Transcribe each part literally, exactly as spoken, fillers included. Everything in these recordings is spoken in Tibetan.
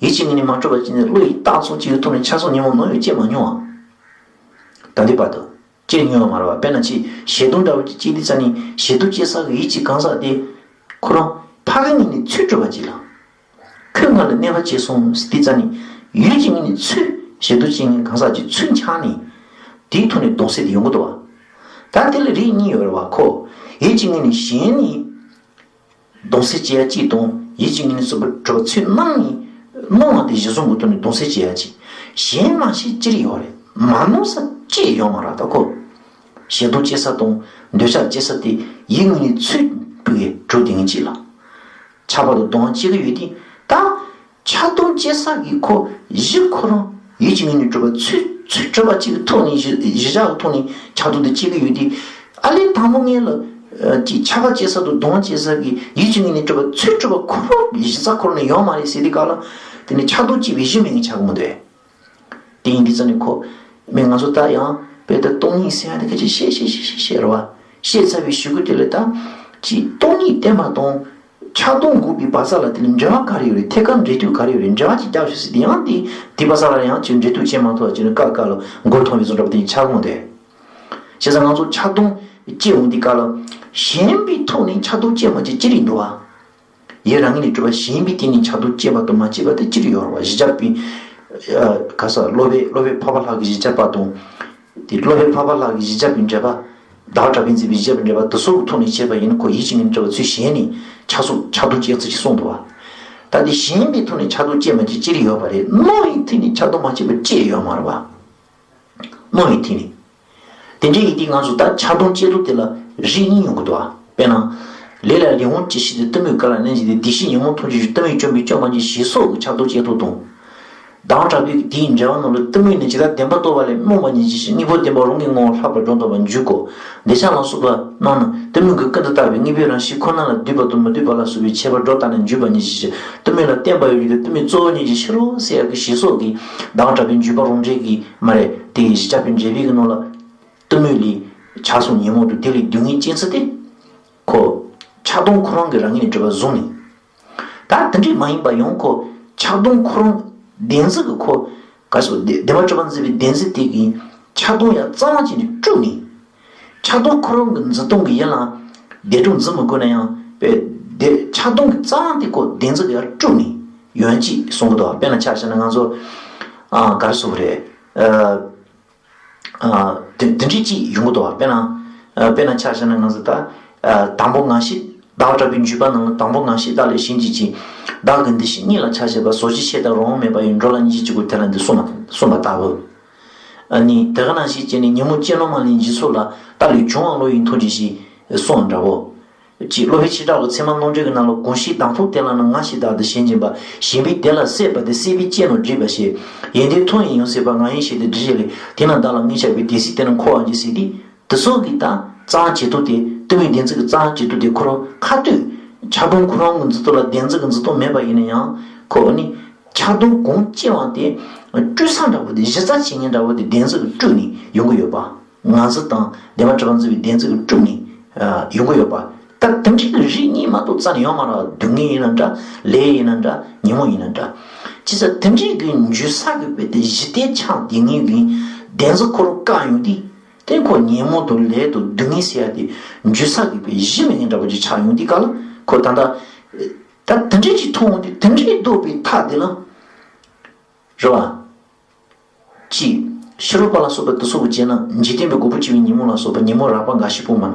ཡིད་ཀྱི་ངོས་ནས་མ་གྲུབ་པ་ཅིག་ནི་བློ་ཡིས་བཏགས་ཚོགས་ཅིག་གི་ཐོག་ནས་ཆགས་སོགས་ཉོན་མོངས་ནམ་ཡང་སྐྱེ་མ་མྱོང་བ། ད་ལྟའི་བར་དུ་སྐྱེ་མྱོང་བ་མ་རེད་བ། དཔེར་ན་ཅིག་ཞེ་སྡང་འདྲ་བོ་ཅིག་སྐྱེས་དུས་ཙ་ནས་ཞེ་སྡང་སྐྱེ་ས་གི་ཡིད་ཀྱི་གང་ཟག་དེ་ཁོ་རང་ཕ་གི་ངོས་ནས་ཚུར་གྲུབ་པ་ཅིག་ལ། ཁོས་ང་ལ་གནོད་པ་བྱས་སོང་ཟེར་དུས་ཙ་ནས་ཡུལ་གྱི་ངོས་ནས་ཚུར་ཞེ་སྡང་སྐྱེ་མཁན་གང་ཟག་ཅིག་ཚུར་འཆར་ནས། དེའི་ཐོག་ནས་གདུང་སེམས་དེ་ཡོང་གི་འདུག་བ། ད་དེ་ལ་རིགས་གཉིས་ཡོད་རེད་བ། ཁོ་ཡིད་ཀྱི་ངོས་ནས་གཞན་ནི་གདུང་སེམས་སྐྱེ་ཡ་གཅིག་དང་ཡིད་ཀྱི་ངོས་ནས་སོགས་པ་གྲུབ་པ་ཚུར་སྣང་ནས་སྣང་བ་དེ་གཞི་བཟུང་གི་ཐོག་ནས་གདུང་སེམས་སྐྱེ་ཡ་གཅིག་གཞན་མ་ཤེས་ཅི་རིགས་ཡོད་རེད། མ་སྣང་ས་ཅི་ཡོད་མ་རེད། ད་ཁོ་ཞེ་སྡང་སྐྱེ་ས་དང་འདོད་ཆགས་སྐྱེ་ས་དེ་ཡིད་ངོས་ནས་ཚུར་སྤུས་གྲུབ་དེ་ངན་གཅིག་ལ། ཆགས་པ་དང་གདུང་བ་སྐྱེ་གི་ཡོད་དེ། ད་ཆགས་སྡང་སྐྱེ་ས་གི་ཁོ་གཞི་ཁོ་རང་ཡིད་ཀྱི་ངོས་ནས་གྲུབ་པ་ཚུར་ཚུར་གྲུབ་པ་གཅིག་གི་ཐོག་ནས་གཞི་གཞི་བཞག་གི་ཐོག་ནས་ཆགས་སྡང་དེ་སྐྱེ་གི་ཡོད་དེ། ཨ་ལས་དང་པོ་ངས་ལ་ཅིག་ཆགས་པ་སྐྱེ་ས་དང་གདུང་བ་སྐྱེ་ས་གི་ཡིད་ཀྱི་ངོས་ནས་གྲུབ་པ་ཚུར་གྲུབ་པ་ཁོ་རང་གཞི་རྩ་ཁོ་རང་ནས་ཡོད་མ་རེད་ཟེར་དུས་ག་ལ། དེ་ནས་ཆགས་སྡང་སྐྱེ་བའི་གཞི་མེད་ངེས་ཆགས་གི་མི་འདུག་ཨེ། དེ་ཡིན་དུས་ཙ་ནས་ཁོ། མི་ང་ཚོ་ད་ཡང་དཔེ་ད་སྟོང་ཉིད་ཟེར་ཡ་དེ་ཁ་ཅིག་བཤད་བཤད་བཤད་བཤད་བཤད་རེད་བ། བཤད་ཚར་བའི་གཞུག་གུ་དེ་ལ་ད། ཅིག་སྟོང་ཉིད་བསྟན་པ་དང་། ཆགས་སྡང་འགོག་པའི་བར་ས་ལ་དེ་ནི་འབྲེལ་བ་ག་རེ་ཡོད་རེད། ཐད་ཀར་འབྲེལ་མཐུད་ག་རེ་ཡོད་རེད། འབྲེལ་བ་ཅིག་རྒྱབ་ཤོག་ཟེར་དེ་ཡང་དེ་དེ་བར་ས་ལ་ཡང་ཅིག་འབྲེལ་མཐུད་བྱེད་མ་ཐུབ་པ་ཅིག་ནི་ཀ་ཀ་ལ་མགོ་མཐོང་བའི་བཟོ་འདྲ་པོ་དེ་ཡིན་ཆགས་མོ་དེ། བྱས་ཙང་ང་ཚོ་ཆགས་སྡང་སྐྱེ་འོང་དུས་ག་ལ། ཞེན་པའི་ཐོག་ནས་ཆགས་སྡང་སྐྱེ་མ་སྐྱེ་ཅི་རིགས་འདུག་བ། ཡིད་རང་ངོས་ནས་གྲུབ་པ་ཞེན་པའི་སྟེང་ནས་ཆགས་སྡང་སྐྱེས་པ་དང་མ་སྐྱེས་པ་དེ་ཅི་རིགས་ཡོད་རེད་བ། གཞི་བཅའ་བའི། ཨ། ག་ས་སློབ་དཔོན་སློབ་དཔོན་འཕགས་པ་ལྷ་གི་གཞི་བཅའ་བ་དང་། དེ་སློབ་དཔོན་འཕགས་པ་ལྷ་གི་གཞི་བཅའ་བའི་འགྲེལ་པ། ཟླ་བ་གྲགས་པས་མཛད་པའི་གཞི་བཅའ་བའི་འགྲེལ་པ་དེ་ཚོ་གི་ཐོག་ནས་བྱས་པ་ཡིན་ན་ཁོ་ཡིད་ཀྱི་ངོས་ནས་གྲུབ་པ་ཚུར་ཞེན་ནས་ཆགས་སོགས་ཆགས་སྡང་སྐྱེ་ཚུལ་ཅིག་གསུངས་འདུག་བ། ད་དེ་ཞེན་པའི་ཐོག་ནས་ཆགས་སྡང་སྐྱེས་མ་སྐྱེས་ཅི་རིགས་ཡོད་པ་རེད། སྣང་བའི་ཐད་ནས་ཆགས་སྡང་མ་སྐྱེས་པ་ཅི་ཡོད་མ་རེད་བ། སྣང་བའི་ཐད་ནས། དེ་འདྲའི་ཡིན་དུས་ང་ཚོ་ད་ཆགས་སྡང་སྐྱེ་ལུགས་དེ་ལ་རིགས་གཉིས་ཡོང་གི་འདུག་བ། དཔེར་ན། ལས་ལ་ལས་དབང་ཅི་ཞིག་སྟེ། གཏི་མུག་ག་ལ་གནས་ཀྱི་སྟེ། བདེ་གཤེགས་ཉོན་མོངས་ཐམས་ཅད་ཞི། གཏི་མུག་བཅོམ་པས་བཅོམ་པ་ཉིད་ཀྱི་ཞེས་སོགས་ཀྱི་ཆགས་སྡང་སྐྱེ་ལུགས་དང་། ཟླ་བ་གྲགས་པས་དེའི་འགྲེལ་པ་རྣམས་ལ། གཏི་མུག་ནི་ཇི་ལྟར་བདེན་པར་རྟོགས་པ་ལས། རྨོངས་པ་ཉིད་ཀྱི་ཕྱིར། དངོས་པོ་བདེན་པ་རང་གི་ངོ་བོར་ལྷག་པར་སྒྲོ་འདོགས་པར་འཇུག་གོ། འདོད་ཆགས་ལ་སོགས་པ་རྣམས་ནི། གཏི་མུག་གིས་ཀུན་ཏུ་བཏགས་པའི། དངོས་པོའི་རང་བཞིན་ཁོ་ན་ལ་འདུས་པ་དང་མི་འདུས་པ་ལ་སོགས་པའི་ཁྱད་པར་སྒྲོ་བཏགས་ནས་འཇུག་པ་ཉིད་ཀྱི་ཕྱིར། གཏི་མུག་ལ་བརྟེན་པ་ཡོད་ཀྱི་སྟེ། གཏི་མུག་གཙོ་བོ་ཉིད་ཀྱི་ཕྱིར་རོ་ཟེར་ཡག་གི་ཞེས་སོགས་ཀྱི་ཟླ་བ་གྲགས་པའི་འཇུག་པ་རང་འགྲེལ་གྱི་མ་རེད། དེ་ཡི་གཞི་བཅའ་བའི་འགྲེལ་པའི་གི་ནང་ལ། གཏི་མུག་ལས་ཆགས་སོགས་ཉོན་མོངས་དང་། དེ་ལས་སྡུག་བསྔལ་སྐྱེ་ཚུལ་དེ། ཁོ། ཆགས་སྡང་ཁོ་རང་གི་རང་ངོས་ནས་གྲུབ་པ་བཟུང་ནས། ད་དེ་འདྲས་མ་ཡིན་པ་ཡང་ཁོ། ཆགས་སྡང་ཁོ་རང་བདེན་འཛིན་གྱི་ཁོ། ག་སོ་བདེ་བདེན་པར་གྲུབ་པ་འཛིན་པའི་བདེན་འཛིན་དེ་གིས་ཆགས་སྡང་ཡང་གཙང་བ་ཅན་དུ་བཀྲུས་ནས། ཆགས་སྡང་ཁོ་རང་གི་འཛིན་སྟངས་ཀྱི་ཡིན་ལ། བདེན་གྲུབ་འཛིན་མི་དགོས་ན་ཡང་པས་བདེ་ཆགས་སྡང་གི་གཙང་དེ་ཁོ་བདེན་འཛིན་གྱིས་ཡང་བཀྲུས་ནས་ཡོང་ཅིག་གསུང་གི་འདུག་དཔེར་ན་ཆ་བཞག་ན་ང་ཚོ། ཨ། ག་རེ་ཟེར་དགོས་རེད། ཨ། ཨ། དེ་དེ་འདྲ་ཅིག་ཡོང་གི་འདུག་བ། དཔེར་ན། ཨ། དཔེར་ན་ཆ་བཞག་ན་ང་ཚོ་ད། ཨ། དང་པོ་ང་ཞེས་ཟླ་བ་གྲགས་པའི་འཇུག་པ་ནང་ལ་དང་པོ་ང་ཞེས་བདག་ལས་གཞན་གྱིས་བྱས། བདག་གི་འདི་ཞེས་གཉིས་ལ་ཆ་བཞག་པ། ཟོ་ཅི་ཆེ་དང་རང་དབང་མེད་པ་ཡི། འགྲོ་ལ་གཉིས་ཀྱི་གཅིག་པུ་དེ་ལ་འདི་གསུངས་པ་གསུངས་པ་ལྟ་བུ། ཨ་ནི་དེ་ག་ནང་བཞིན་བྱས་ནས་ཉོན་མོངས་ཅན་སློབ་མ་ལས་འཇིག་ཚོགས་ལ། བདག་ལས་བྱུང་བ་བློ་ཡི་མཐོང་ཆོས་ཤིག་གསུངས་འདྲ་བོ། ཅིག་སློབ་དཔོན་ཆོས་གྲགས་ཀྱི་ཚད་མ་རྣམ་འགྲེལ་གྱི་ནང་ལ། གང་ཞིག་གདམས་ཐོབ་དེ་ལ་ནི། ང་ཞེས་བདག་འདི་ཞེན་བྱེད་པ། ཞེན་པས་དེ་ལ་སྲེད་པ་སྟེ། སྲེད་པས་བསྐྱེད་རྣམས་སྒྲིབ་པར་བྱེད། ཡོན་ཏན་མཐོ་ཡིན་ཡང་སྲེད་པ། ང་ཡིན་ཞེས་ཏེ་སྒྲིབ་བྱེད་ལས། དེས་ན་བདག་ལ་ངེས་ཆགས་པའི། དེ་སྲིད་དེ་ནི་འཁོར་བར་འགྱུར་ཟེར་ཏེ། དེ་ཚོ་གི་ད་གཙང་བྱེད་སྟངས་དེ། གཏི་མུག་བདེན་འཛིན་གྱི་གཙང་བྱེད་སྟངས་དེ་ཁོ་རང་ཁ་ཐུག་ཆགས་སྡང་ཁོ་རང་གི་འཛིན་སྟངས་ལ་བདེན་འཛིན་གྱི་འཛིན་སྟངས་མེད་པ་ཡིན་ན་ཡང་ཁོ་ནི་ཆགས་སྡང་གང་སྐྱེ་བ་དེ་བཀྲུ་ས་འདྲ་བོ་དེ། གཞི་རྩ་བྱེད་མཁན་འདྲ་བོ་དེ་བདེན་འཛིན་གྱིས་བཀྲུས་ནས་ཡོང་གི་ཡོད་པ། ང་རྒྱལ་དང་བདེན་པར་གྲུབ་པ་འཛིན་པའི་བདེན་འཛིན་གྱིས་བཀྲུས་ནས་ཡོང་གི་ཡོད་པ། ད་དེ་འདྲའི་གི་རིགས་གཉིས་མ་གཏོགས་རྩ་ནས་ཡོད་མ་རེད། སྡུག་བསྔལ་ཡིན་ན་འདྲ། ལས་ཡིན་ན་འདྲ། ཉོན་མོངས་ཡིན་ན་འདྲ། བྱས་ཙང་དེ་འདྲའི་གི་འཇུག་ས་གི་དཔེ་དེ་གཞི་རྟེན་ཆགས་བསྡད་མཁན་གྱི་བདེན་འཛིན་ཁོ་རང་བཀག་ཡོང་དུས། དེ་ཁོ་ཉོན་མོངས་དང་ལས་དང་སྡུག་བསྔལ་ཟེར་ཡ་དེ་འཇུག་ས་གི་དཔེ་གཞི་མེད་མཁན་འདྲ་པོ་ཅིག་ཆགས་ཡོང་དུས་ག་ལ་ཁོ་ད་ལྟ། ད་དེ་འདྲའི་ཅིག་མཐོང་འོང་དུས་དེ་འདྲའི་ལྡོག་པའི་མཐའ་དེ་ལ། རེད་བ། གཅིག་ཕྱི་རོལ་པ་ལ་སོགས་པ་དེ་ཚོ་གིས་བྱས་ན་འཇིག་རྟེན་པའི་རྒོད་པོ་ཆེ་བའི་ཉོན་མོངས་ལ་སོགས་པ་ཉོན་མོངས་རགས་པ་འགའ་ཞིག་སྤངས་པ་ན་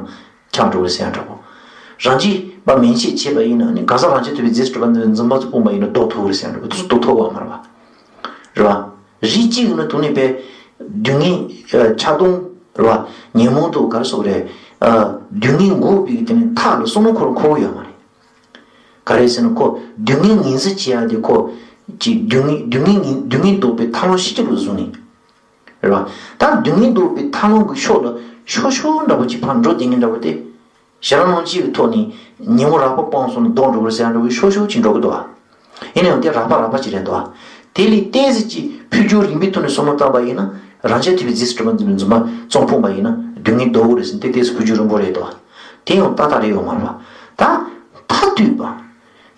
ཆགས་འགྲོ་གི་ཟེར་ཡ་འདྲ་པོ། རང་རྒྱུད་པ་མན་ཆད་བྱས་པ་ཡིན་ན་ནི་གང་ཟག་རང་རྐྱ་ཐུབ་པའི་རྫས་སུ་གྲུབ་པ་འདི་འཛིན་པ་ཚོ་སྤངས་པ་ཡིན་ན་ལྡོག་ཐུབ་ཀྱི་རེད་ཟེར་ཡ་འདྲ་པོ། དེ་ཚོ་ལྡོག་ཐུབ་ཀྱི་མ་རེད་པ། རེད་བ། རིགས་གཅིག་ཡིན་ན་དེ་ནས་པའི་སྡུག་བསྔལ་ཆགས་སྡང་རེད་བ། ཉོན་མོངས་དང་ག་རེ་ཟེར་དགོས་རེད། སྡུག་བསྔལ་འགོག་པའི་དེ་ནས་མཐའ་ལ་བསམ་བློ་འཁོར་འཁོར་གྱི་ཡོད་མ་རེད། ག་རེ་ཟེར་ན་ཁོ་སྡུག་བསྔལ་ངོས་འཛིན་བྱེད་ཡ་དེ་ཁོ། ཅིག་སྡུག་བསྔལ་སྡུག་བསྔལ་ངོས་སྡུག་བསྔལ་ལྡོག་པའི་ཐབས་ལམ་ཤེས་ཀྱི་རེད་བཟུང་ནས། རེད་བ། ད་སྡུག་བསྔལ་ལྡོག་པའི་ཐབས་ལམ་གྱི་ཕྱོགས་ལ་ཤོར་ཤོར་འདྲ་པོ་ཅིག་ཕར་འགྲོ་བསྡད་མཁན་འདྲ་པོ་དེ། ཞེ་དྲག་རྣམ་བཅད་ཀྱི་ཐོག་ནས་ཉོན་མོངས་རགས་པ་སྤངས་སོང་ན་ལྡོག་འགྲོ་གི་རེད་ཟེར་ཡ་འདྲ་པོ་ཤོར་ཤོར་ཅིག་འགྲོ་གི་འདུག་བ། ཡིན་ན་ཡང་དེ་རགས་པ་རགས་པ་ཅིག་རེད་འདུག་བ། དེ་ལས་ཏོག་ཙམ་ཅིག་འཕེལ་འགྱུར་རིམ་པའི་ཐོག་ནས་བསམ་བློ་བཏང་པ་ཡིན་ན་རང་རྐྱ་ཐུབ་པའི་རྫས་སུ་གྲུབ་པ་འཛིན་པའི་འཛིན་པ་ཙམ་སྤངས་པ་ཡིན་ན་སྡུག་བསྔལ་ལྡོག་གི་རེད་ཟེར་ན་དེ་ཏོག་ཙམ་འཕེལ་འགྱུར་རིང་པོ་རེད་འདུག་བ། དེ་ཡང་ཏག་ཏག་རེད་ཡོད་མ་རེད་བ། ད་མཐར་ཐུག་པ།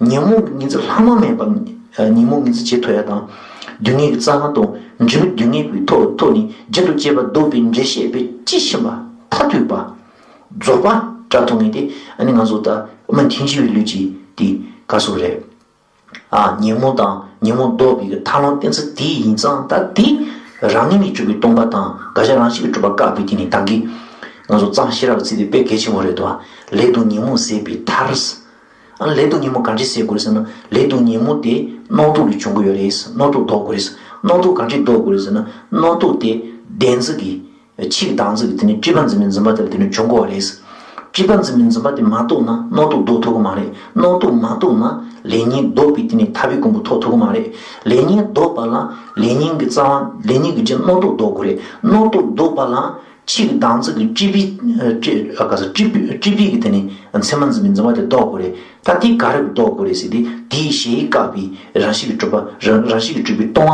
ཉོན་མོངས་ཀྱི་ངོས་འཛིན་ལྷག་མ་མེད་པ། ཉོན་མོངས་ངེས་འཛིན་བྱེད་ཐུབ་ཡ་དང་། སྡུག་བསྔལ་གྱི་རྩ་བ་དང་འབྲས་བུ་སྡུག་བསྔལ་གྱི་ཐོག་ཐོག་ནས་རྒྱུ་དང་བཅས་པ་ལྡོག་པའི་འགྲེལ་བཤད་པའི་དཔྱིས་ཕྱིན་པ་མཐར་ཐུག་པ་རྫོགས་པ་སྒྲ་ཐོབ་མཁན་དེ་ཨ་ནི་ང་ཚོ་ད་མི་མཐུན་ཕྱོགས་པའི་ལུས་ཀྱི་དེ་ག་སོགས་རེད། ཨ་ཉོན་མོངས་དང་ཉོན་མོངས་ལྡོག་པའི་གི་ཐབས་ལམ་བསྟན་ཚུལ་དེ་ཡིན་ཙང་། ད་དེ་རང་ངོས་ནས་གྲུབ་པའི་སྟོང་པ་དང་དགག་བྱ་རང་བཞིན་གྱིས་གྲུབ་པ་བཀག་པའི་དེ་ནི་ད་གིན་ང་ཚོ་གཙང་ཤེས་རབ་ཀྱི་ཚིག་དེ་དཔེ་གལ་ཆེན་པོ་རེད་དོ། ལས་དང་ཉོན་མོངས་ཟད་པའི་མཐར། ཨ་ལས་དང་ཉོན་མོངས་ག་འདྲས་ཟད་དགོས་རེད་ཟེར་ན། ལས་དང་ཉོན་མོངས་དེ་རྣམ་རྟོག་ལས་བྱུང་གི་ཡོད་རེད། རྣམ་རྟོག་ལྡོག་དགོས་རེད། རྣམ་རྟོག་ག་འདྲས་ལྡོག་དགོས་རེད་ཟེར་ན། རྣམ་རྟོག་དེ་བདེན་འཛིན་གྱི་ཕྱིའི་བདག་འཛིན་གྱི་དེ་ནི་སྤྲོས་པ་འཛིན་པའི་འཛིན་པ་དེ་ལ་དེ་ནི་བྱུང་དགོས་པ་རེད། སྤྲོས་པ་འཛིན་པའི་འཛིན་པ་དེ་མ་རྟོགས་ན་རྣམ་རྟོག་ལྡོག་ཐུབ་ཀྱི་མ་རེད། རྣམ་རྟོག་མ་རྟོགས་ན་ལས་ཉོན་ལྡོག་པའི་དེ་ནི་ཐར་པའི་གོ་འཕང་ཐོབ་ཐུབ་ཀྱི་མ་རེད། ལས་ཉོན་ལྡོག་པ་ལ་ལས་ཉོན་གྱི་རྩ་བ། ལས་ཉོན་གྱི་རྒྱུ་རྣམ་རྟོག་ལྡོག་དགོས་རེད། རྣམ་རྟོག་ལྡོག་པ་ལ་ཕྱིའི་བདག་འཛིན་གྱི་སྤྲོས་པའི་ཨ་ག་ས་སྤྲོས་པའི་སྤྲོས་པའི་གི་དེ་ནི་མཚན་མ་འཛིན་པའི་འཛིན་པ་དེ་ལྡོག་དགོས་རེད། ད་དེ་ག་རེ་ལྡོག་དགོས་རེད་ཟེར་དུས། དེའི་གཞི་བཀག་པའི་རང་བཞིན་གྱིས་གྲུབ་པ། རང་རང་བཞིན་གྱིས་གྲུབ་པའི་སྟོང་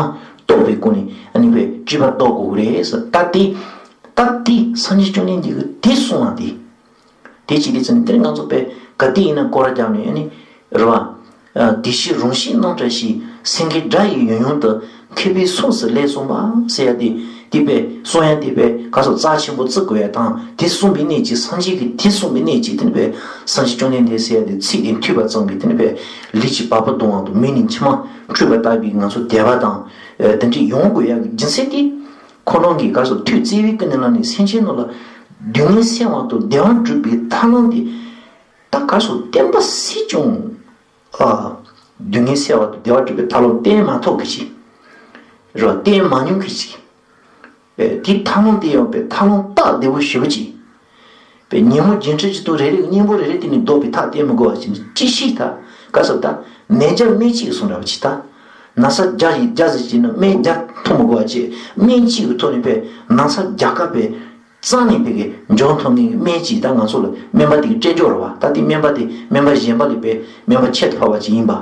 པ་རྟོགས་པའི་སྒོ་ནས་ཨ་ནི་བས་སྤྲོས་པ་ལྡོག་དགོས་རེད་ཟེར། ད་དེ་ད་དེ་སངས་རྒྱས་བཅོམ་ལྡན་འདས་ཀྱིས་དེ་གསུངས་པ་དེ། དེ་བྱེད་དུས་ཙམ་དེར་ང་ཚོ་དཔེ་ག་དུས་ཡིན་ན་སྐོར་ར་རྒྱབ་ནས་ཨ་ནི་རེད་བ། དེ་ཕྱིར་རང་བཞིན་རྣམ་བཀྲ་ཞིང་། སེང་གེའི་སྒྲ་ཡིས་ཡང་ཡང་དུ། མཁས་པའི་ཚོགས་སུ་ལེགས་གསུངས་པ་ཟེར་ཡ་དེ། དེ་དཔེ་གསུང་ཡ་དེ་དཔེ་ག་སོགས་རྩ་ཆེན་པོ་བརྩི་དགོས་ཡ་དང་། དེ་གསུངས་པའི་གནད་ཀྱིས་སངས་རྒྱས་ཀྱིས་དེ་གསུངས་པའི་གནད་ཀྱིས་དེ་ནི་དཔེ་སངས་རྒྱས་བཅོམ་ལྡན་འདས་ཟེར་ཡ་དེ་ཚིག་དེ་ཐོས་པ་ཙམ་གྱིས་དེ་ནི་དཔེ་ལུས་ཀྱི་བ་སྤུ་ལྡང་བ་དང་མིག་ནས་མཆི་མ་འཁྲུད་པ་ལྟ་བུའི་ང་ཚོ་དད་པ་དང་དེ་འདྲ་ཡོང་དགོས་ཡ་གི་རྒྱུ་མཚན་དེ། ཁོ་རང་གིས་ག་སོགས་ཐོས་བརྩེ་བའི་ཀུན་ནས་བསླངས་ནས། སེམས་ཅན་རྣམས་ལ་སྡུག་བསྔལ་སེལ་བ་དང་བདེ་བ་སྒྲུབ་པའི་ཐབས་ལམ་དེ། ད་ག་སོགས་བསྟན་པ་སྲིད་ཀྱང་། ཨ། སྡུག་བསྔལ་སེལ་བ་དང་བདེ་བ་སྒྲུབ་པའི་ཐབས་ལམ་བསྟན་མ་ཐུབ་མཁན་ཅིག་རེད་བ། བསྟན་མ་མྱོང་མཁན་ཅིག་པས་དེའི་ཐབས་ལམ་དེ་ཡང་པས་ཐབས་ལམ་སྟབས་བདེ་བོ་ཞེ་པོ་ཅིག་པས་ཉོན་མོངས་བརྒྱད་ཁྲི་བཞི་སྟོང་རེ་རེ་གི་གཉེན་པོ་རེ་རེ་དེ་ནི་བཟློག་པའི་ཐབས་བསྟན་མི་དགོས་པ་ཅིག་སྤྱི་ཞིག་ད་ག་སོགས་ད་ནན་ཅག་སྨན་གཅིག་གསུང་འདྲ་བ་ཅིག་ད་ན་ཚ་བརྒྱ་ཡི་བརྒྱ་ཟེར་གྱི་ན་སྨན་བརྒྱ་འཐུང་མི་དགོས་པ་ཅིག་སྨན་གཅིག་གི་ཐོག་ནས་པས་ན་ཚ་བརྒྱ་ཀ་པས། རྩ་ནས་ཕ་གི་འཇོམས་ཐུབ་མཁན་གྱི་སྨན་གཅིག་ད་ང་ཚོ་ལ་སྨན་པ་དེ་གིས་སྤྲད་འཇོག་རེད་བ། ད་དེ་སྨན་པ་དེ་སྨན་པ་གཞན་པ་ལས་པའི་སྨན་པ་ཁྱད་དུ་འཕགས་པ་ཅིག་ཡིན་པ།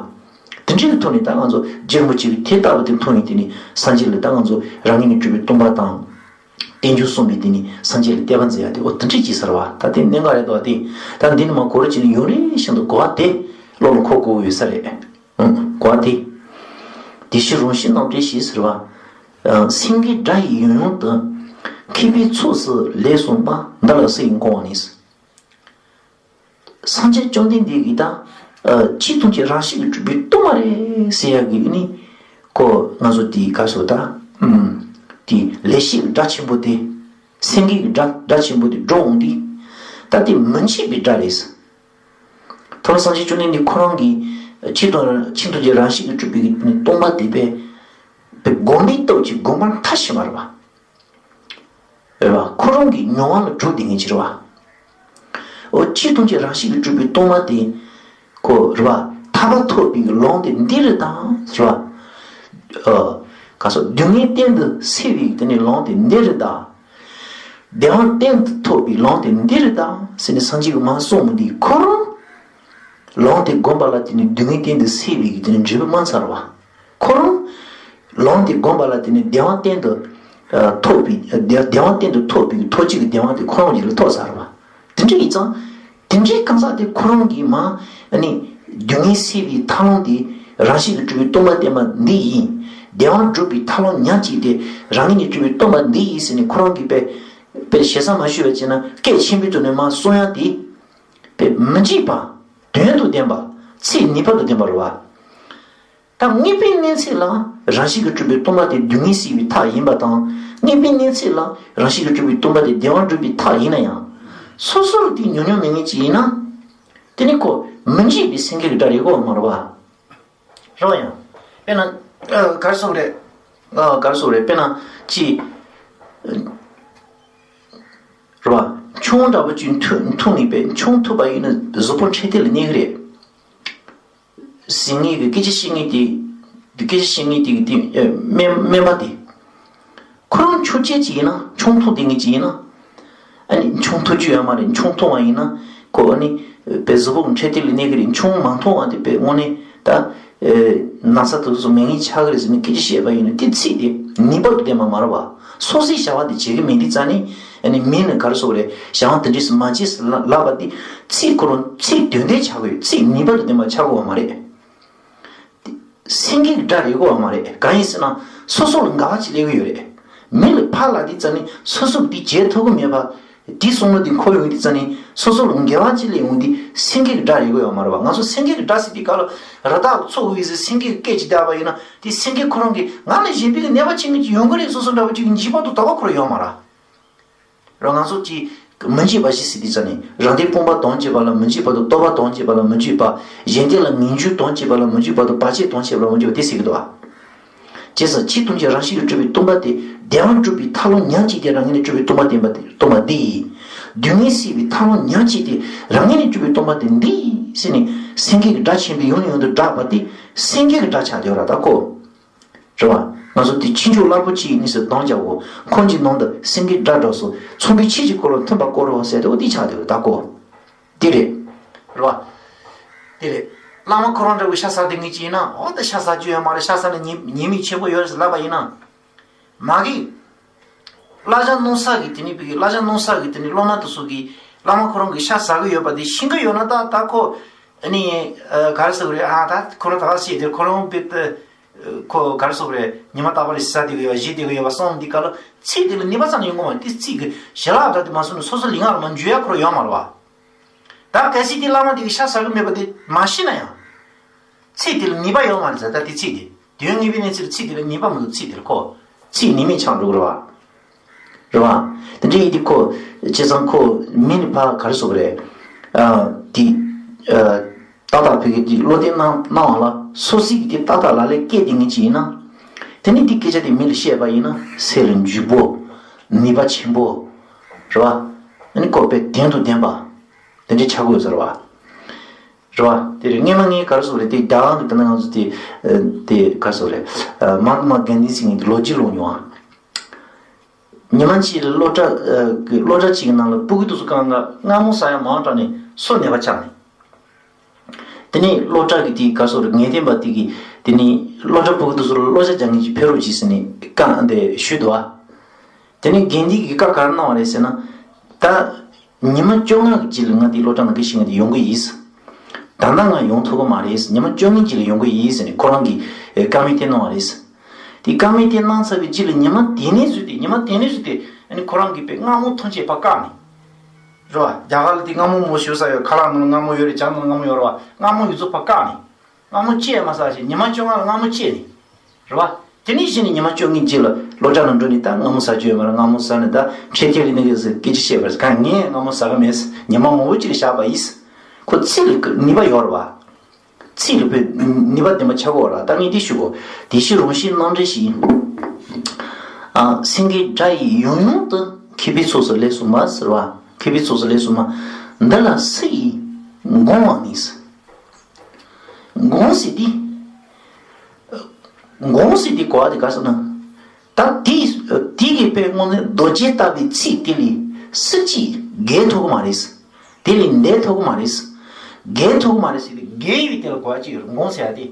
དེ་འདྲའི་གི་ཐོག་ནས་ད་ང་ཚོ་རྗེ་རིན་པོ་ཆེ་གིས་དེ་ལྟ་བུ་དེ་མཐོང་ཡིན་དེ་ནི་སངས་རྒྱས་ལ་ད་ང་ཚོ་རང་ངོས་ནས་གྲུབ་པའི་སྟོང་པ་དང་། རྟེན་འབྱུང་གསུངས་པའི་དེ་ནི་སངས་རྒྱས་ལ་བསྟོད་པ་མཛད་ཡ་དེ་འོ་དེ་འདྲའི་ཅིག་ཟེར་བ། ད་དེ་གནད་འགག་རེད་དོ། དེ་ད་འདི་ནི་མ་གོ་ར་ཅིག་ནི་ཡུན་རིང་ཞིག་ཏུ་གོ་བ་དེ་བློ་ལ་འཁོར་དགོས་ཡོད་ས་རེད། གོ་བ་དེ། དེ་ཕྱིར་རང་བཞིན་རྣམ་བཀྲའི་ཞེས་ཟེར་བ། སེང་གེའི་སྒྲ་ཡིས་ཡང་ཡང་དུ། མཁས་པའི་ཚོགས་སུ་ལེགས་གསུངས་པ། འདི་ལ་སུ་ཡིས་འགོང་བ་ནི། སངས་རྒྱས་བཅོམ་ལྡན་འདས་ཀྱིས་ད། ཆོས་ཐམས་ཅད་རང་བཞིན་གྱིས་གྲུབ་པའི་སྟོང་པ་རེད་ཟེར་ཡག་གི་ནི། ཁོ་ང་ཚོ་དེའི་སྐབས་སུ་ད། དེ་ལེགས་བཤད་ཀྱི་སྒྲ་ཆེན་པོ་དེ། སེང་གེ་གི་སྒྲ་སྒྲ་ཆེན་པོ་དེ་སྒྲོག་འོང་དུས། ད་དེ་མི་འཇིགས་པའི་སྒྲ་རེད། ཐོག་མར་སངས་རྒྱས་བཅོམ་ལྡན་འདས་ཁོ་རང་གིས་ཆོས་དང་ཆོས་ཐམས་ཅད་རང་བཞིན་གྱིས་གྲུབ་པའི་སྟོང་པ་དེ་པས་པའི་སྒོམ་པའི་སྟོབས་ཀྱིས་སྒོམ་པ་མཐའ་ཕྱིན་པ་རེད་བ། རེད་བ། ཁོ་རང་གི་མྱོང་བ་ལ་གྲུབ་བསྡད་མཁན་ཅིག་རེད་བ། འོ་ཆོས་ཐམས་ཅད་རང་བཞིན་གྱིས་གྲུབ་པའི་སྟོང་པ་དེ། ཁོ་རེད་བ། ཐར་པ་ཐོབ་པའི་ལམ་དེ་འདི་རེད་ད་རེད་བ། ཨ། ག་སོགས་སྡུག་བསྔལ་གཏན་དུ་སེལ་བའི་དེ་ནི་ལམ་དེ་འདི་རེད་ད། བདེ་བ་གཏན་དུ་ཐོབ་པའི་ལམ་དེ་འདི་རེད་ད་ཟེར་ནས་སངས་རྒྱས་ཀྱིས་མར་གསུངས་མི་འདི་ཁོ་རང་ལམ་དེ་བསྒོམས་པ་ལ་དེ་ནི་སྡུག་བསྔལ་གཏན་དུ་སེལ་བའི་དེ་ནི་འབྲས་བུ་སྨིན་ཚར་བ། ཁོ་རང་ལམ་དེ་བསྒོམས་པ་ལ་དེ་ནི་བདེ་བ་གཏན་དུ་ཐོབ་པའི་བདེ་བདེ་བ་གཏན་དུ་ཐོབ་པའི་ཐོབ་བྱའི་བདེ་བ་དེ་ཁོ་རང་ཡིད་ལ་ཐོབ་ཚར་བ། དེ་འདྲ་ཡིན་ཙང་དེ་འདྲའི་གང་ཟག་དེ་ཁོ་རང་གིས་མ་ནི་སྡུག་བསྔལ་སེལ་བའི་ཐབས་ལམ་དེ་རང་བཞིན་གྱིས་གྲུབ་པའི་སྟོང་པ་བསྟན་པ་འདི་ཡིན། བདེ་བ་སྒྲུབ་པའི་ཐབས་ལམ་ཉག་གཅིག་དེ་རང་ཉིད་ནས་གྲུབ་པའི་སྟོང་པ་འདི་ཡིན་ཟེར་ནས་ཁོ་རང་གིས་དཔེ་དཔེ་ཞེ་ས་མ་ཞུས་པ་བྱས་ན་སྐད་ཆེན་པོའི་ཐོག་ནས་མ་གསུང་ཡ་དེ་དཔེ་མི་འཇིགས་པ་དོན་དུ་ལྡན་པ་ཚིག་ངེས་པར་དུ་ལྡན་པ་རེད་བ། ད་དངོས་པོའི་གནས་ཚད་ལ་རང་བཞིན་གྱིས་གྲུབ་པའི་སྟོང་པ་དེ་སྡུག་བསྔལ་སེལ་བའི་ཐབས་ཡིན་པ་དང་། དངོས་པོའི་གནས་ཚད་ལ་རང་བཞིན་གྱིས་གྲུབ་པའི་སྟོང་པ་དེ་བདེ་བ་སྒྲུབ་པའི་ཐབས་ཡིན་ན་ཡང་། སོ་སོར་དེ་ཉོན་མྱོང་མེད་མཁན་ཅིག་ཡིན་ན། དེ་ནི་ཁོ་མི་འཇིགས་པའི་སེང་གེ་གི་སྒྲ་རེད་གོ་མ་རེད་བ། རེད་བ་ཡང་། དཔེར་ན། ཨ། ག་རེ་ཟེར་དགོས་རེད། ཨ། ག་རེ་ཟེར་དགོས་རེད། དཔེར་ན་ཅིག་རེད་བ། ཆང་འདྲ་པོ་ཅིག་འཐུང་འཐུང་ནས་པས་ཆང་འཐུང་པ་ཡིན་ན་གཟུགས་པོ་འཕྲལ་འཕྲལ་ལ་གནས་ཀྱི་རེད། ཟིན་ངེས་ཀྱི་སྐད་ཆ་བཤད་ངེས་དེ། དེ་སྐད་ཆ་བཤད་ངེས་དེ་གི་དེ་ཨེ་སྨན་སྨན་པ་དེ། ཁོ་རང་ཆོས་བྱེད་ཅིག་ཡིན་ན་ཆང་འཐུང་བསྡད་ངེས་ཅིག་ཡིན་ན། ཨ་ནི་ཆང་འཐུང་རྒྱུ་ཡོད་མ་རེད། ཆང་འཐུང་བ་ཡིན་ན་ཁོ་ཨ་ནི་དཔེ་གཟུགས་པོ་འཕྲལ་འཕྲལ་ལ་གནས་ཀྱི་རེད། ཆང་མ་འཐུང་བ་དེ་དཔེ་དངོས་གནས་ད་ཨེ་ན་ཚ་དེ་ཚོ་མེད་ངེས་ཆགས་ཀྱི་རེད་ཟེར་ནས་སྐད་ཆ་བཤད་པ་ཡིན་ན་དེ་ཚིག་དེ་ངེས་པར་དུ་བདེན་པ་མ་རེད་བ། སོ་སོའི་བྱ་བ་དེ་བྱེད་ཀྱི་མེད་དུས་ཙང་ནས་ཨ་ནི་མིན་ན་ག་རེ་ཟེར་དགོས་རེད། བྱ་བ་དེ་འདྲས་སུ་མ་བྱེད་ཟེར་ལབ་པ་དེ་ཚིག་ཁོ་རང་ཚིག་དོན་ལྡན་ཆགས་ཀྱི་ཡོད། ཚིག་ངེས་པར་དུ་བདེན་པ་ཆགས་དགོས་པ་མ་རེད། དེ་ སེང་གེ་གི་སྒྲ་རེག་གོ་བ་མ་རེད། གང་ཡིན་ཟེར་ན་སོ་སོ་ལ་འགལ་བ་ཅིག་སླེབས་ཀྱི་ཡོད་རེད། མི་ལ་ཕར་ལབ་དུས་ཙ་ནི་སོ་སོ་ལ་དེ་བྱེད་ཐུབ་ཀྱི་མེད་པ། དེའི་བསམ་བློ་དེ་འཁོར་ཡོང་དུས་ཙ་ནི་སོ་སོ་ལ་འགལ་བ་ཅིག་སླེབས་ཡོང་དུས་སེང་གེ་གི་སྒྲ་རེག་གོ་བ་མ་རེད་པ། ང་ཚོ་སེང་གེ་གི་སྒྲ་ཟེར་དུས་ག་ལ་རི་དྭགས་ཚོ་འུ་ཡི་ཟེར་སེང་གེ་གི་སྐད་ཅིག་བཏགས་པ་ཡིན་ན་དེ་སེང་གེ་ཁོ་རང་གིས་ང་ལ་གཞན་པའི་གནོད་པ་བྱེད་མཁན་ཅིག་ཡོང་གི་རེད་བསམ་བསམ་འདྲ་པོ་ཅིག་འཇིགས་པ་དང་དོགས་པ་ཁོ་རང་ཡོད་མ་རེད། རང་ང་ཚོ་གཅིག་མི་འཇིགས་པ་བཞི་ཟེར་དུས་ཙ་ནི་རང་སྡེ་སྤོང་བ་དང་བཅས་པ་ལ་མི་འཇིགས་པ་དང་། རྟོག་པ་དང་བཅས་པ་ལ་མི་འཇིགས་པ། གཞན་སྡེ་ལ་ངེས་འབྱུང་དང་བཅས་པ་ལ་མི་འཇིགས་པ་དང་། བར་ཆད་དང་བཅས་པ་ལ་མི་འཇིགས་པ་དེ་ཟེར་གྱི་འདུག་བ། བྱས་ཙང་ཆོས་ཐམས་ཅད་རང་བཞིན་གྱིས་གྲུབ་པའི་སྟོང་པ་སྟེ། བདེ་བར་གྲུབ་པའི་ཐབས་ལམ་ཉག་གཅིག་དེ་རང་ངོས་ནས་གྲུབ་པའི་སྟོང་པ་བསྟན་པ་སྟེ། སྟོང་པ་འདི་ཡིན། སྡུག་བསྔལ་སེལ་བའི་ཐབས་ལམ་ཉག་གཅིག་དེ་རང་ངོས་ནས་གྲུབ་པའི་སྟོང་པ་སྟེ་འདི་ཡིན་ཟེར་ནས་སེང་གེ་གི་སྒྲ་ཆེན་པོས་ཡང་ནས་ཡང་དུ་བསྒྲགས་པ་དེ་སེང་གེ་གི་སྒྲ་ཆགས་བསྡད་ཡོད་ར་ད་ཁོ། རེད་བ། ང་ཚོ་དེ་ཕྱི་ཕྱོགས་སླར་པོ་གཅིག་ནི་ཟེར་གདོང་རྒྱག་གོ། ཁོང་གི་ནང་དུ་སེང་གེ་སྒྲ་སྒྲོགས་སོ། ཚོམ་བུའི་ཕྱེད་ཀྱི་འཁོར་ལོ་མཐུན་པར་བསྐོར་རོ་ཟེར་ཏེ་འོ་དེ་ཆགས་བསྡད་ཡོད་ད་ཁོ། དེ་རེད། རེད་བ། དེ་རེད། བླ་མ་ཁོ་རང་འདྲ་བོའི་ཤ་ཟ་བསྡད་མཁན་ཅིག་ཡིན་ན་འོ་ད་ཤ་ཟ་རྒྱུ་ཡོད་མ་རེད། ཤ་ཟ་ན་ཉེས་ཉེས་དམིགས་ཆེན་པོ་ཡོད་རེད་ཟེར་ལབ་པ་ཡིན་ན། མ་གི། བསླབ་བྱ་གནང་ས་གི་དེ་ནི་བི་གི་བསླབ་བྱ་གནང་ས་གི་དེ་ནི་སློབ་མ་དེ་ཚོ་གི་བླ་མ་ཁོ་རང་གི་ཤ་ཟ་གི་ཡོད་པ་དེ་ཤེས་ཀྱི་ཡོད་ན་ད་ད་ཁོ། ཨ་ནི། ག་རེ་ཟེར་གི་རེད་ཨ་ད་ཁོ་རང་ད་ག་ཟེར་དེ་ཁོ་རང་བི་ད། ཁོ་ག་རེ་ཟེར་གི་རེད། ཉི་མ་རྟག་པར་ཟ་བསྡད་ཀྱི་ཡོད་བཞེས་བསྡད་ཀྱི་ཡོད་པ་སོང་འདི་ག་ལ་ཚིག་དེ་ལ་ནུས་པ་ཙམ་ཡོང་གི་མ་རེད། དེ་ཚིག་གི་ཞལ་ལག་འདྲ་དེ་མ་སོང་ན་སོ་སོ་ལུས་ངག་ལ་མ་འཇུ་ཡ་ཁོ་རང་ཡོད་མ་རེད་བ། ད་གལ་སྲིད་དེ་བླ་མ་དེ་གི་ཤ་ཟ་གི་མེད་པ་དེ་མ་ཤེས་ན་ཡང་། ཚིག་དེ་ལ་ནུས་པ་ཡོད་མ་རེད་ཟེར། ད་དེ་ཚིག་དེ་དོན་ངེས་པའི་གནས་ཚུལ་ཚིག་དེ་ལ་ནུས་པ་མི་འདུག་ཚིག་དེ་ལ་ཁོ་ཚིག་ནུས་མེད་ཆགས་འགྲོ་གི་རེད་བ། རེད་བ། དེ་འདྲ་ཡིན་དུས་ཁོ་བྱས་ཙང་ཁོ་མི་ནི་ཕ་ག་རེ་ཟེར་གི་རེད། ཨ་དེ་ཨ་ཏག་ཏག་བོད་ཀྱི་དེ་བློ་གཏད་གནང་གནང་བ་ལ་སོ་སོ་གི་དེ་ཏག་ཏག་ལག་ལེན་སྐྱེས་དེ་ངེས་ཅིག་ཡིན་ན། དེ་ནི་དེ་སྐད་ཆ་དེ་མི་ལ་བཤད་པ་ཡིན་ན་སེམས་ལ་འཇུག་པོ། ནུས་པ་ཆེན་པོ། རེད་བ། ཨ་ནི་ཁོ་དཔེ་དོན་དང་ལྡན་པ། དེ་འདྲ་ཆགས་དགོས་ཟེར་བ། རེད་བ། དེ་རེད། སྔས་མ་ངས་ག་རེ་ཟེར་གི་རེད། དེ་རྒྱ་གར་གྱི་དེ་ན་ང་ཚོ་དེ་ཨ་དེ་ག་རེ་ཟེར་གི་རེད། ཨ་མ་ཧཱ་ཏ་མ་གན་དྷི་ཟེར་མཁན་དེ་ལོ་རྒྱུས་ཀློག་མྱོང་ཨ། ཉི་མ་གཅིག་ལ་སློབ་གྲྭ་ཨ་གི་སློབ་གྲྭ་གཅིག་གི་ནང་ལ་ཕྲུ་གུ་དེ་ཚོ་གང་ག་མངར་མོ་ཟ་ཡ་མང་དྲགས་ནས་སོ་ནད་པ་ཆགས་ནས། དེ་ནས་སློབ་གྲྭ་གི་དེ་ག་རེ་ཟེར་གི་རེད། ངེས་གཏན་པ་དེ་གིས་དེ་ནས་སློབ་གྲྭ་ཕྲུ་གུ་དེ་ཚོ་ལ་སློབ་གྲྭ་སྦྱང་མཁན་ཅིག་ཕེབས་རོགས་གྱིས་ཟེར་ནས་བཀའ་དེ་ཞུས་འདུག་ཨ། དེ་ནས་གན་དྷི་གིས་བཀའ་ག་རེ་གནང་བ་རེད་ཟེར་ན། ད། ཉི་མ་བཅོ་ལྔ་གི་རྗེས་ལ་ང་དེའི་སློབ་གྲྭ་ནང་གི་ཤེས་མཁན་དེ་ཡོང་གི་ཡིན། ད་ལྟ་ང་ཡོང་ཐུབ་ཀྱི་མ་རེད། ཉི་མ་བཅོ་ལྔའི་རྗེས་ལ་ཡོང་གི་ཡིན་ཟེར་ནས་ཁོ་རང་གིས་ཨེ་བཀའ་མོལ་དེ་གནང་བ་རེད། དེ་བཀའ་མོལ་དེ་གནང་ཚར་བའི་རྗེས་ལ་ཉི་མ་དེ་ནས་བཟུང་སྟེ་ཉི་མ་དེ་ནས་བཟུང་སྟེ་ཨ་ནི་ཁོ་རང་གིས་དཔེ་མངར་མོ་ཐམས་ཅད་ཕར་བཀག་ནས། རེད་བ། རྒྱ་གར་ལ་དེ་མངར་མོ་མང་ཤོས་ཟ་ཡོད། ཁ་ལག་ནང་ལ་མངར་མོ་ཡོད་རེད། ཇ་ནང་ལ་མངར་མོ་ཡོད་རེད་བ། མངར་མོ་ཡོད་ཚད་ཕར་བཀག་ནས། མངར་མོ་ཅི་ཡང་མ་ཟ་ཞིང་ཉི་མ་བཅོ་ལྔ་ལ་མངར་མོ་ཅི་ནི། རེད་བ། དེ་ནས་གཞི་ནས་ཉི་མ་བཅོ་ལྔའི་རྗེས་ལ་སློབ་གྲྭ་ནང་འགྲོ་ནས་ད་མངར་མོ་ཟ་རྒྱུ་ཡོད་མ་རེད། མངར་མོ་ཟ་ནས་ད་འཕྲལ་འཕྲལ་ལ་ནི་གི་ཟེར་སྐད་ཆ་བཤད་པར་གང་ངས་མངར་མོ་ཟ་གི་མེད། ཉི་མ་མང་པོ་ཅིག་བཞག་པ་ཡིན། ཁོ་ཚིག་ལ་ནུས་པ་ཡོད་རེད་བ། ཚིག་ལ་དཔེ་ནུས་པ་ལྡན་པ་ཆགས་ཀྱི་ཡོད་རེད་བ། ད་ངས་འདི་ཞུ་གོ། དེ་ཕྱིར་རང་བཞིན་སྣང་བྲལ་ཞིག་ཡིན། ཨ་སེང་གེའི་སྒྲ་ཡིས་ཡང་ཡང་དུ། མཁས་པའི་ཚོགས་སུ་ལེགས་སོ་མ་ཟེར་བ། མཁས་པའི་ཚོགས་སུ་ལེགས་སོ་མ། འདི་ལ་སུ་ཡིས་འགོང་བ་ནི། འགོང་ཟེར་དེ། འགོང་ཟེར་དེ་གོ་བ་དེ་ག་ཟེར་ན། ད་དེ་དེ་གི་དཔེ་དངོས་གནས་རྡོ་རྗེ་ལྟ་བུའི་ཚིག་དེ་ལས་སུ་གཅིག་བརྒལ་ཐུབ་ཀྱི་མ་རེད། དེ་ལས་འདས་ཐུབ་ཀྱི་མ་རེད། བརྒལ་ཐུབ་ཀྱི་མ་རེད་ཟེར་དེ་བརྒལ་ཡོད་པའི་དེ་ལ་གོ་བ་ཅིག་ཡོད་རེད། འགོང་ཟེར་ཡ་དེ།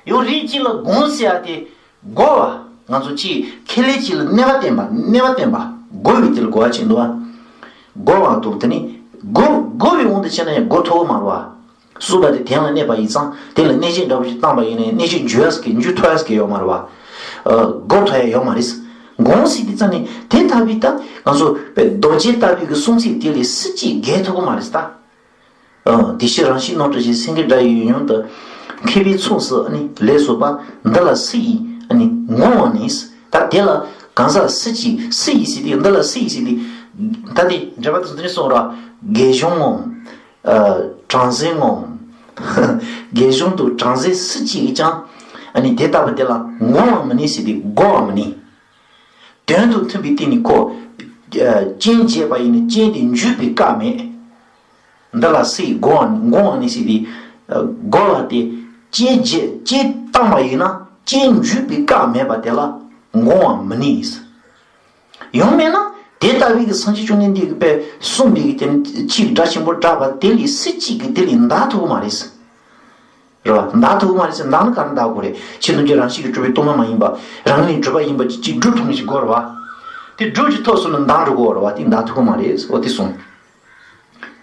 ཡང་རིགས་གཅིག་ལ་འགོང་ཟེར་ཡ་དེ། རྒོལ་བ། ང་ཚོ་ཅིག་ཁེ་ལས་ཅིག་ལ་གནོད་པ་བསྟན་པ། གནོད་པ་བསྟན་པ། རྒོལ་བའི་དེ་ལ་རྒོལ་བ་ཅིག་འདུག་བ། རྒོལ་བ་དང་དེ་ནི་རྒོལ་རྒོལ་བའི་དབང་དུ་བྱས་ན་ཡང་རྒོལ་ཐུབ་ཀྱི་མ་རེད་བ། སྲུང་བ་དེ་དོན་ལ་གནས་པ་ཡིན་ཙང་དེ་ལ་གནོད་བྱེད་འདྲ་པོ་ཞིག་བཏང་པ་ཡིན་ན་གནོད་བྱེད་འཇུ་ཡ་ཟེར་གི་འཇུ་ཐུབ་ཡ་ཟེར་གི་ཡོད་མ་རེད་བ། རྒོལ་ཐུབ་ཡ་ཡོད་མ་རེད། འགོང་ཟེར་དེ་ཙམ་ནི་དེ་ལྟ་བུའི་ད་ང་ཚོ་རྡོ་རྗེ་ལྟ་བུའི་གི་གསུང་ཚིག་དེ་ལས་སུ་གཅིག་བརྒལ་ཐུབ་ཀྱི་མ་རེད་ད། ཨ་དེ་ཕྱིར་རང་བཞིན་སྣང་བྲལ་ཞིག་སེང་གེའི་སྒྲ་ཡིས་ཡང་ཡང་དུ། མཁས་པའི་ཚོགས་སུ་ནི་ལེགས་སོ་པ། འདི་ལ་སུ་ཡིས་ནི་འགོང་བ་ནི། ད་དེ་ལ་གང་ཟག་སུ་གཅིག་སུ་ཡིས་ཟེར་དུས་འདི་ལ་སུ་ཡིས་ཟེར་དུས། ད་དེ་འགྲེལ་པ་དེ་ཚོ་འདི་ནས་གསུངས་ར། དགེ་སྦྱོང་ངམ། ཨ་བྲམ་ཟེ་ངམ། དགེ་སྦྱོང་དང་བྲམ་ཟེ་སུ་གཅིག་གིས་ཀྱང་ཨ་ནི་དེ་ལྟ་བུ་དེ་ལ་འགོང་བ་མི་ནུས་ཟེར་དུས་རྒོལ་བ་མི་ནུས། དོན་དང་མཐུན་པའི་སྟེང་ནས་ཁོ། ཨ་རྐྱེན་བྱས་པ་ཡིན་ན་རྐྱེན་དེ་འཇུག་པའི་སྐབས་མེད། འདི་ལ་སུ་ཡིས་འགོང་བ་འགོང་བ་ནི་ཟེར་དུས། ཨ་རྒོལ་བ་དེ་རྐྱེན་བྱས་རྐྱེན་བཏང་བ་ཡིན་ན་རྐྱེན་འཇུག་པའི་སྐབས་མེད་པ་དེ་ལ་འགོང་བ་མི་ནུས། ཡང་མིན་ན་དེ་ལྟ་བུའི་གི་སངས་རྒྱས་བཅོམ་ལྡན་འདས་ཀྱིས་དཔེ་གསུངས་པའི་གི་དེ་ནི་ཚིག་སྒྲ་ཆེན་པོ་བསྒྲགས་པ་དེ་ལས་སུ་གཅིག་གིས་དེ་ལས་འདའ་ཐུབ་ཀྱི་མ་རེད། རེད་བ། འདའ་ཐུབ་ཀྱི་མ་རེད་ཟེར། འདའ་ན་ག་རེ་འདའ་དགོས་རེད། ཆོས་ཐམས་ཅད་རང་བཞིན་གྱིས་གྲུབ་པའི་སྟོང་པ་མ་ཡིན་པ། རང་ལས་གྲུབ་པ་ཡིན་པ་ཅིག་ཅིག་སྒྲུབ་ཐུབ་མཁན་ཞིག་དགོས་རེད་བ། དེ་སྒྲུབ་ཀྱི་ཐོག་སོང་ན་འདའ་འགྲོ་གི་ཡོད་རེད་བ། དེ་འདའ་ཐུབ་ཀྱི་མ་རེད། འོ་དེ་གསུངས།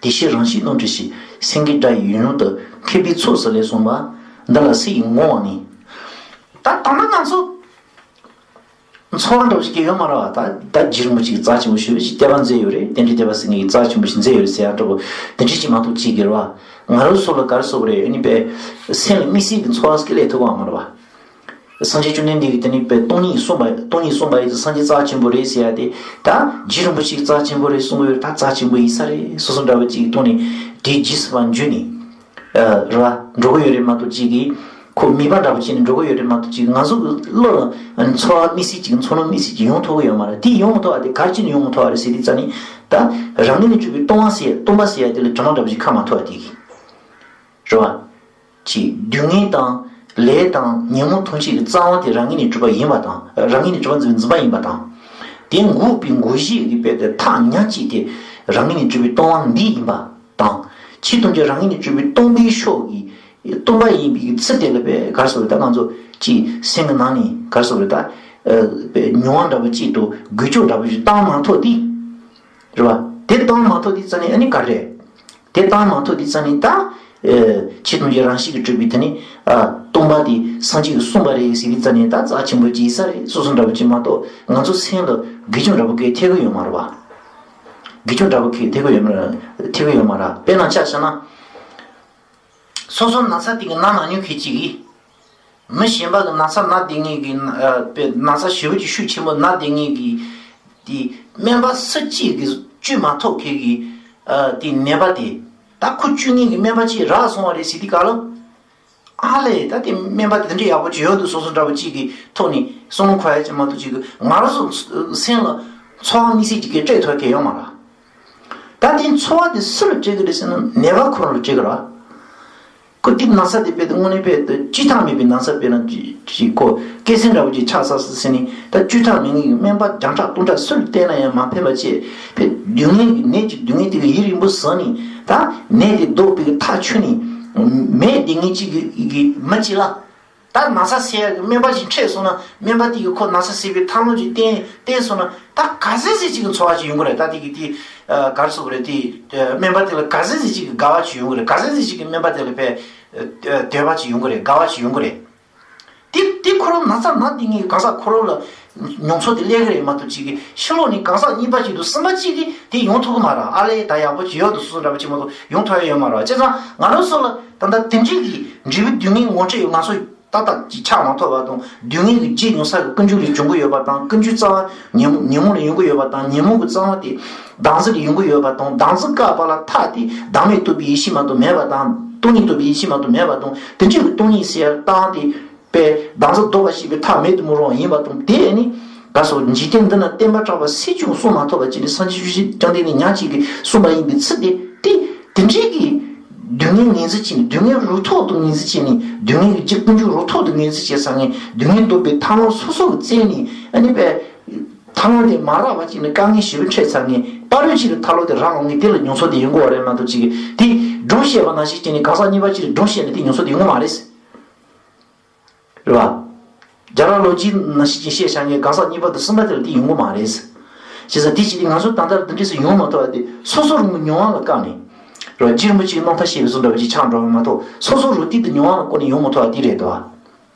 དེ་ཕྱིར་རང་བཞིན་སྣང་བྲལ་ཞིག་སེང་གེའི་སྒྲ་ཡིས་ཡང་ཡང་དུ། མཁས་པའི་ཚོགས་སུ་ལེགས་སོ་མ། འདི་ལ་སུ་ཡིས་འགོང་བ་ནི། ད་ད་ནི་ང་ཚོ་འཚོ་བ་འདྲ་བོ་ཞིག་སྐྱེལ་ཡོད་མ་རེད་བ། ད་ད་རྗེ་རིན་པོ་ཆེ་གིས་རྩ་ཆེན་པོ་ཞེ་པོ་ཞིག་དད་པ་མཛད་ཡོད་རེད། རྟེན་འབྲེལ་དད་པ་ཟེར་མཁན་གྱི་རྩ་ཆེན་པོ་ཞིག་མཛད་ཡོད་རེད་ཟེར་ཡ་འདྲ་བོ་དེ་འདྲ་ཅིག་མ་གཏོགས་ཅིག་གི་རེད་བ། ང་རང་ཚོ་ལ་ག་རེ་ཟེར་དགོས་རེད། ཨ་ནི་པའི་སེམས་ལ་དམིགས་བསལ་གྱི་འཚོ་བ་སྐྱེལ་ཐུབ་པ་མ་རེད་བ། སངས་རྒྱས་བཅོམ་ལྡན་འདས་ཀྱིས་དེ་ནི་པའི་སྟོང་ཉིད་གསུངས་པ། སྟོང་ཉིད་གསུངས་པ་ཡིན་ཙང་སངས་རྒྱས་རྩ་ཆེན་པོ་རེད་ཟེར་ཡ་དེ། ད་རྗེ་རིན་པོ་ཆེ་གིས་རྩ་ཆེན་པོ་རེད་གསུང་གི་ཡོད་རེད། ད་རྩ་ཆེན་པོ་ཡིན་ས་རེད། སོ་སོ་འདྲ་བོ་ཅིག་གི་ཐོག་ནས་དེའི་རྗེས་སུ་བ་འཇུས་ནས། རེད་བ། འགྲོ་གི་ཡོད་རེད་མ་གཏོགས་ཅིག་གིས་ཁོ་མོས་པ་འདྲ་བོ་བྱས་ནས་འགྲོ་གི་ཡོད་རེད་མ་གཏོགས་ཅིག་ང་ཚོ་གི་བློ་ལ་འཚོ་བ་དམིགས་བསལ་ཅིག་འཚོ་སྣང་དམིགས་བསལ་ཅིག་ཡོང་ཐུབ་ཀྱི་ཡོད་མ་རེད། དེ་ཡོང་མི་ཐུབ་པ་དེ་ག་རེ་བྱས་ནས་ཡོང་མི་ཐུབ་པ་རེད་ཟེར་དུས་ཙ་ནས། ད་རང་ངོས་ནས་གྲུབ་པའི་སྟོང་པ་ཟེར་ཡ། སྟོང་པ་ཟེར་ཡ་དེ་ལ་དྲི་མ་འདྲ་བོ་ཅིག་ཁ་མ་ཐོབ་པ་དེ་གིས། རེད་བ། ཅིག་སྡུག་བསྔལ་དང་ལས་དང་ཉོན་མོངས་ཐམས་ཅད་ཀྱི་རྩ་བ་དེ་རང་ངོས་ནས་གྲུབ་པ་ཡིན་པ་དང་། རང་ངོས་ནས་གྲུབ་པ་འཛིན་པའི་འཛིན་པ་ཡིན་པ་དང་། དེ་འགོག་པའི་འགོག་བྱེད་ཀྱི་དཔེ་དེ་ཐག་ཉག་གཅིག་དེ་རང་ངོས་ནས་གྲུབ་པའི་སྟོང་པ་འདི་ཡིན་པ་དང་། ཆོས་ཐམས་ཅད་རང་ངོས་ནས་གྲུབ་པའི་སྟོང་པའི་ཕྱོགས་ཀྱི་སྟོང་པ་ཡིན་པའི་ཚུལ་དེ་ལ་དཔེ་ག་རེ་ཟེར་དགོས་རེད། ད་ང་ཚོ་ཅིག་སེམས་ཀྱི་ནང་ནས་ག་རེ་ཟེར་དགོས་རེད། ད་ཨ་དཔེ་མྱོང་བ་འདྲ་བོ་ཅིག་ཏུ་འགུལ་སྐྱོད་འདྲ་བོ་ཞིག་བཏང་མ་ཐུབ་དུས། རེད་བ། དེ་བཏང་མ་ཐུབ་དུས་ཙ་ནས་ཨ་ནི་ག་རེ་རེད། དེ་བཏང་མ་ཐུབ་དུས་ཙ་ནས་ད། ཨེ། ཆོས་ཐམས་ཅད་རང་བཞིན་གྱིས་གྲུབ་པའི་དེ་ནི། ཨ། སྟོང་པ་དེ་སངས་རྒྱས་ཀྱིས་གསུངས་པ་རེད་ཟེར་དུས་ཙ་ནས་ད་རྩ་ཆེན་པོ་ཅིག་ཡིན་ས་རེད། སོ་སོ་འདྲ་པོ་ཅིག་མ་གཏོགས་ང་ཚོ་སེམས་ལ་འགུལ་སྐྱོད་འདྲ་པོ་གས་ཐེབས་ཀྱི་ཡོད་མ་རེད་བ། འགུལ་སྐྱོད་འདྲ་པོ་གས་ཐེབས་ཀྱི་ཡོད་མ་རེད། ཐེབས་ཀྱི་ཡོད་མ་རེད། དཔེར་ན་ཆ་བཞག་ན། སོ་སོ་ན་ཚ་དེ་གི་ན་མ་མྱོང་མཁན་ཅིག་གིས། མི་གཞན་པ་གི་ན་ཚ་ན་བསྡད་མཁན་གི་ན་ཨ་པའི་ན་ཚ་ཞེ་པོ་ཅིག་ཤུགས་ཆེན་པོ་ན་བསྡད་མཁན་གི་དེ་སྨན་པ་སུ་གཅིག་གིས་བཅོས་མ་ཐུབ་མཁན་གི་ཨ་དེ་ནད་པ་དེ་ད་ཁོ་བཅོས་མཁན་གི་སྨན་པ་གཅིག་རག་སོང་བ་རེད་ཟེར་དུས་ག་ལ། ཨ་ལས་ད་དེ་སྨན་པ་དེ་འདྲ་ཡག་པོ་ཅིག་ཡོད་འདུག་སོ་སོ་འདྲ་པོ་གཅིག་གི་ཐོག་ནས་བསམ་བློ་འཁོར་ཡ་ཅིག་མ་གཏོགས་ཅིག་གི་ང་རང་ཚོ་སེམས་ལ་ཚོར་བ་དམིགས་བསལ་ཅིག་གི་སྤྲད་ཐུབ་མཁན་ཡོད་མ་རེད། ད་དེ་ཚོར་བ་དེ་སུ་ལ་སྤྲད་ཀྱི་རེད་ཟེར་ན་ནད་པ་ཁོ་རང་ལ་སྤྲད་ཀྱི་རེད། ཁོ་དེ་ན་ཚ་དེ་དཔེ་དེ་དངོས་གནས་དཔེ་དེ་བཅོས་ཐབས་མེད་པའི་ན་ཚ་དཔེར་ན་ཅིག་ཅིག་ཁོ་སྐད་སྲིན་འདྲ་པོ་ཅིག་ཆགས་ཚར་ཟེར་ནས་ད་བཅོས་ཐབས་མེད་མཁན་གྱི་སྨན་པ་བརྒྱ་ཕྲག་སྟོང་ཕྲག་སུ་ལ་བསྟེན་ན་ཡང་མ་ཕན་པ་བྱས། དཔེ་སྡུག་བསྔལ་གྱི་ནད་ཀྱི་སྡུག་བསྔལ་དེ་གི་ཡིད་རིང་པོ་ཟ་ནས་ད་ནད་དེ་བཟློག་པའི་ཐག་ཆོད་ནས་མེད་བསྡད་མཁན་ཅིག་གི་གི་མི་གཅིག་ལ། ད་ན་ཚ་སེལ་ཡག་གི་སྨན་པ་ཞིག་འཕྲད་སོང་ན་སྨན་པ་དེ་གིས་ཁོ་ན་ཚ་སེལ་བའི་ཐབས་ལམ་ཅིག་བསྟན་བསྟན་སོང་ན་ད་ག་ཚོད་ཚོད་ཅིག་གི་ཚོར་བ་ཅིག་ཡོང་གི་རེད། ད་དེ་གི་དེ་ག་རེ་ཟེར་དགོས་རེད། དེ་སྨན་པ་དེ་ལ་ག་ཚོད་ཚོད་ཅིག་གི་དགའ་བ་ཅིག་ཡོང་གི་རེད། ག་ཚོད་ཚོད་ཅིག་གི་སྨན་པ་དེ་ལ་དཔེ་འདོད་པ་ཅིག་ཡོང་གི་རེད། དགའ་བ་ཅིག་ཡོང་གི་རེད། དེ་དེ་ཁོ་རང་ན་ཚ་ན་དེ་ངའི་གང་ཟག་ཁོ་རང་ལ་མྱོང་ཚོར་དེ་སླེབས་ཀྱི་རེད་མ་གཏོགས་ཅིག་གི་ཕྱི་ལོགས་ནས་གང་ཟག་གཉིས་པ་ཅིག་དང་གསུམ་པ་ཅིག་གིས་དེ་ཡོང་ཐུབ་ཀྱི་མ་རེད། ཨ་ལས་ད་ཡག་པོ་ཅིག་ཡོད་འདུག་སོ་སོ་འདྲ་པོ་ཅིག་མ་གཏོགས་ཡོང་ཐུབ་ཡ་ཡོད་མ་རེད། བྱས་ཙང་ང་རང་ཚོ་ལ་ད་ལྟ་དེ་འདྲའི་གི་འབྲས་བུ་སྡུག་བསྔལ་ངོ་སྤྲོད་ཡོད་ང་ཚོ་ཏག་ཏག་ཅིག་ཆགས་མ་ཐུབ་པ་དང་། སྡུག་བསྔལ་གྱི་རྗེས་མྱོང་ས་གི་ཀུན་འབྱུང་ལས་བྱུང་གི་ཡོད་པ་དང་། ཀུན་འབྱུང་རྩ་བ་ཉོན་ཉོན་མོངས་ལས་ཡོང་གི་ཡོད་པ་དང་། ཉོན་མོངས་ཀྱི་རྩ་བ་དེ་བདག་འཛིན་ལས་ཡོང་གི་ཡོད་པ་དང་། བདག་འཛིན་བཀག་པ་ལ་ཐར་ཏེ་བདག་མེད་རྟོགས་པའི་ཡེ་ཤེས་མ་གཏོགས་མེད་པ་དང་། སྟོང་ཉིད་རྟོགས་པའི་ཡེ་ཤེས་མ་གཏོགས་མེད་པ་དང་། དེ་འདྲའི་གི་སྟོང་ཉིད་ཟེར་ཡ་བཏང་སྟེ། པས་བདག་འཛིན་ལྡོག་པ་ཞེས་པའི་ཐབས་མེད་དུ་མི་རུང་བ་ཡིན་པ་དང་། དེ་ནི་ག་སོགས་འཇིག་རྟེན་འདི་ན་བསྟན་པ་གྲགས་པ་སུས་ཀྱང་གསུང་མ་ཐོས་པ་ཅིག་ནི་སངས་རྒྱས་ཆོས་ཀྱི་སྐྱོང་ལྡན་ནི་ཉག་གཅིག་གིས་གསུངས་པ་ཡིན་པའི་ཚུལ་དེ། དེ་དེ་འདྲའི་གི་སྡུག་བསྔལ་ངོས་འཛིན་བྱས་ནས། སྡུག་བསྔལ་རང་ཐོག་ཏུ་ངོས་འཛིན་བྱས་ནས། སྡུག་བསྔལ་གྱི་རྗེས་ཀུན་འབྱུང་རང་ཐོག་ཏུ་ངོས་འཛིན་བྱས་ཙང་ངས་སྡུག་བསྔལ་ལྡོག་པའི་ཐབས་ལམ་སོ་སོ་གི་བཙལ་ནས། ཨ་ནི་པས་ཐབས་ལམ་དེ་མ་རག་པ་ཅིག་ནི་དཀའ་ངལ་ཞེ་པོ་འཕྲད་ཚར་ངས། ཕ་རོལ་ཅིག་ལ་ཐབས་ལམ་དེ་རག་འོང་ངས་དེ་ལ་མྱོང་ཚོར་དེ་ཡོང་གི་ཡོད་རེད་མ་གཏོགས་ཅིག་གིས་དེ་སྒྲུང་བཤད་པ་ནང་བཞིན་བྱས་ནས་གང་ཟག་གཉིས་པ་ཅིག་ལ་སྒྲུང་བཤད་ནས་དེ་མྱོང་ཚོར་དེ་ཡོང་གི་མ་རེད། རེད་བ། རྒྱ་གར་ལོ་རྒྱུས་ནང་བཞིན་ཅིག་བཤད་བཞག་ངས་གང་ཟག་གཉིས་པ་དང་གསུམ་པ་དེ་ལ་དེ་ཡོང་གི་མ་རེད། བྱས་ཙང་དེ་ཅིག་དེ་ང་ཚོ་ད་ལྟ་འདི་འདྲས་སུ་ཡོང་མ་ཐུབ་པ་དེ་སོ་སོ་རང་གི་མྱོང་བ་ལ་བཀག་ནས། རེད་བ། རྗེ་རིན་པོ་ཆེ་གི་རྣམ་ཐར་བཤད་པའི་བཟོ་འདྲ་བ་ཅིག་ཆགས་འགྲོ་བ་མ་གཏོགས་སོ་སོ་རང་དེ་དེ་མྱོང་བ་ལ་བཀོད་ནས་ཡོང་མ་ཐུབ་པ་དེ་རེད་དོ།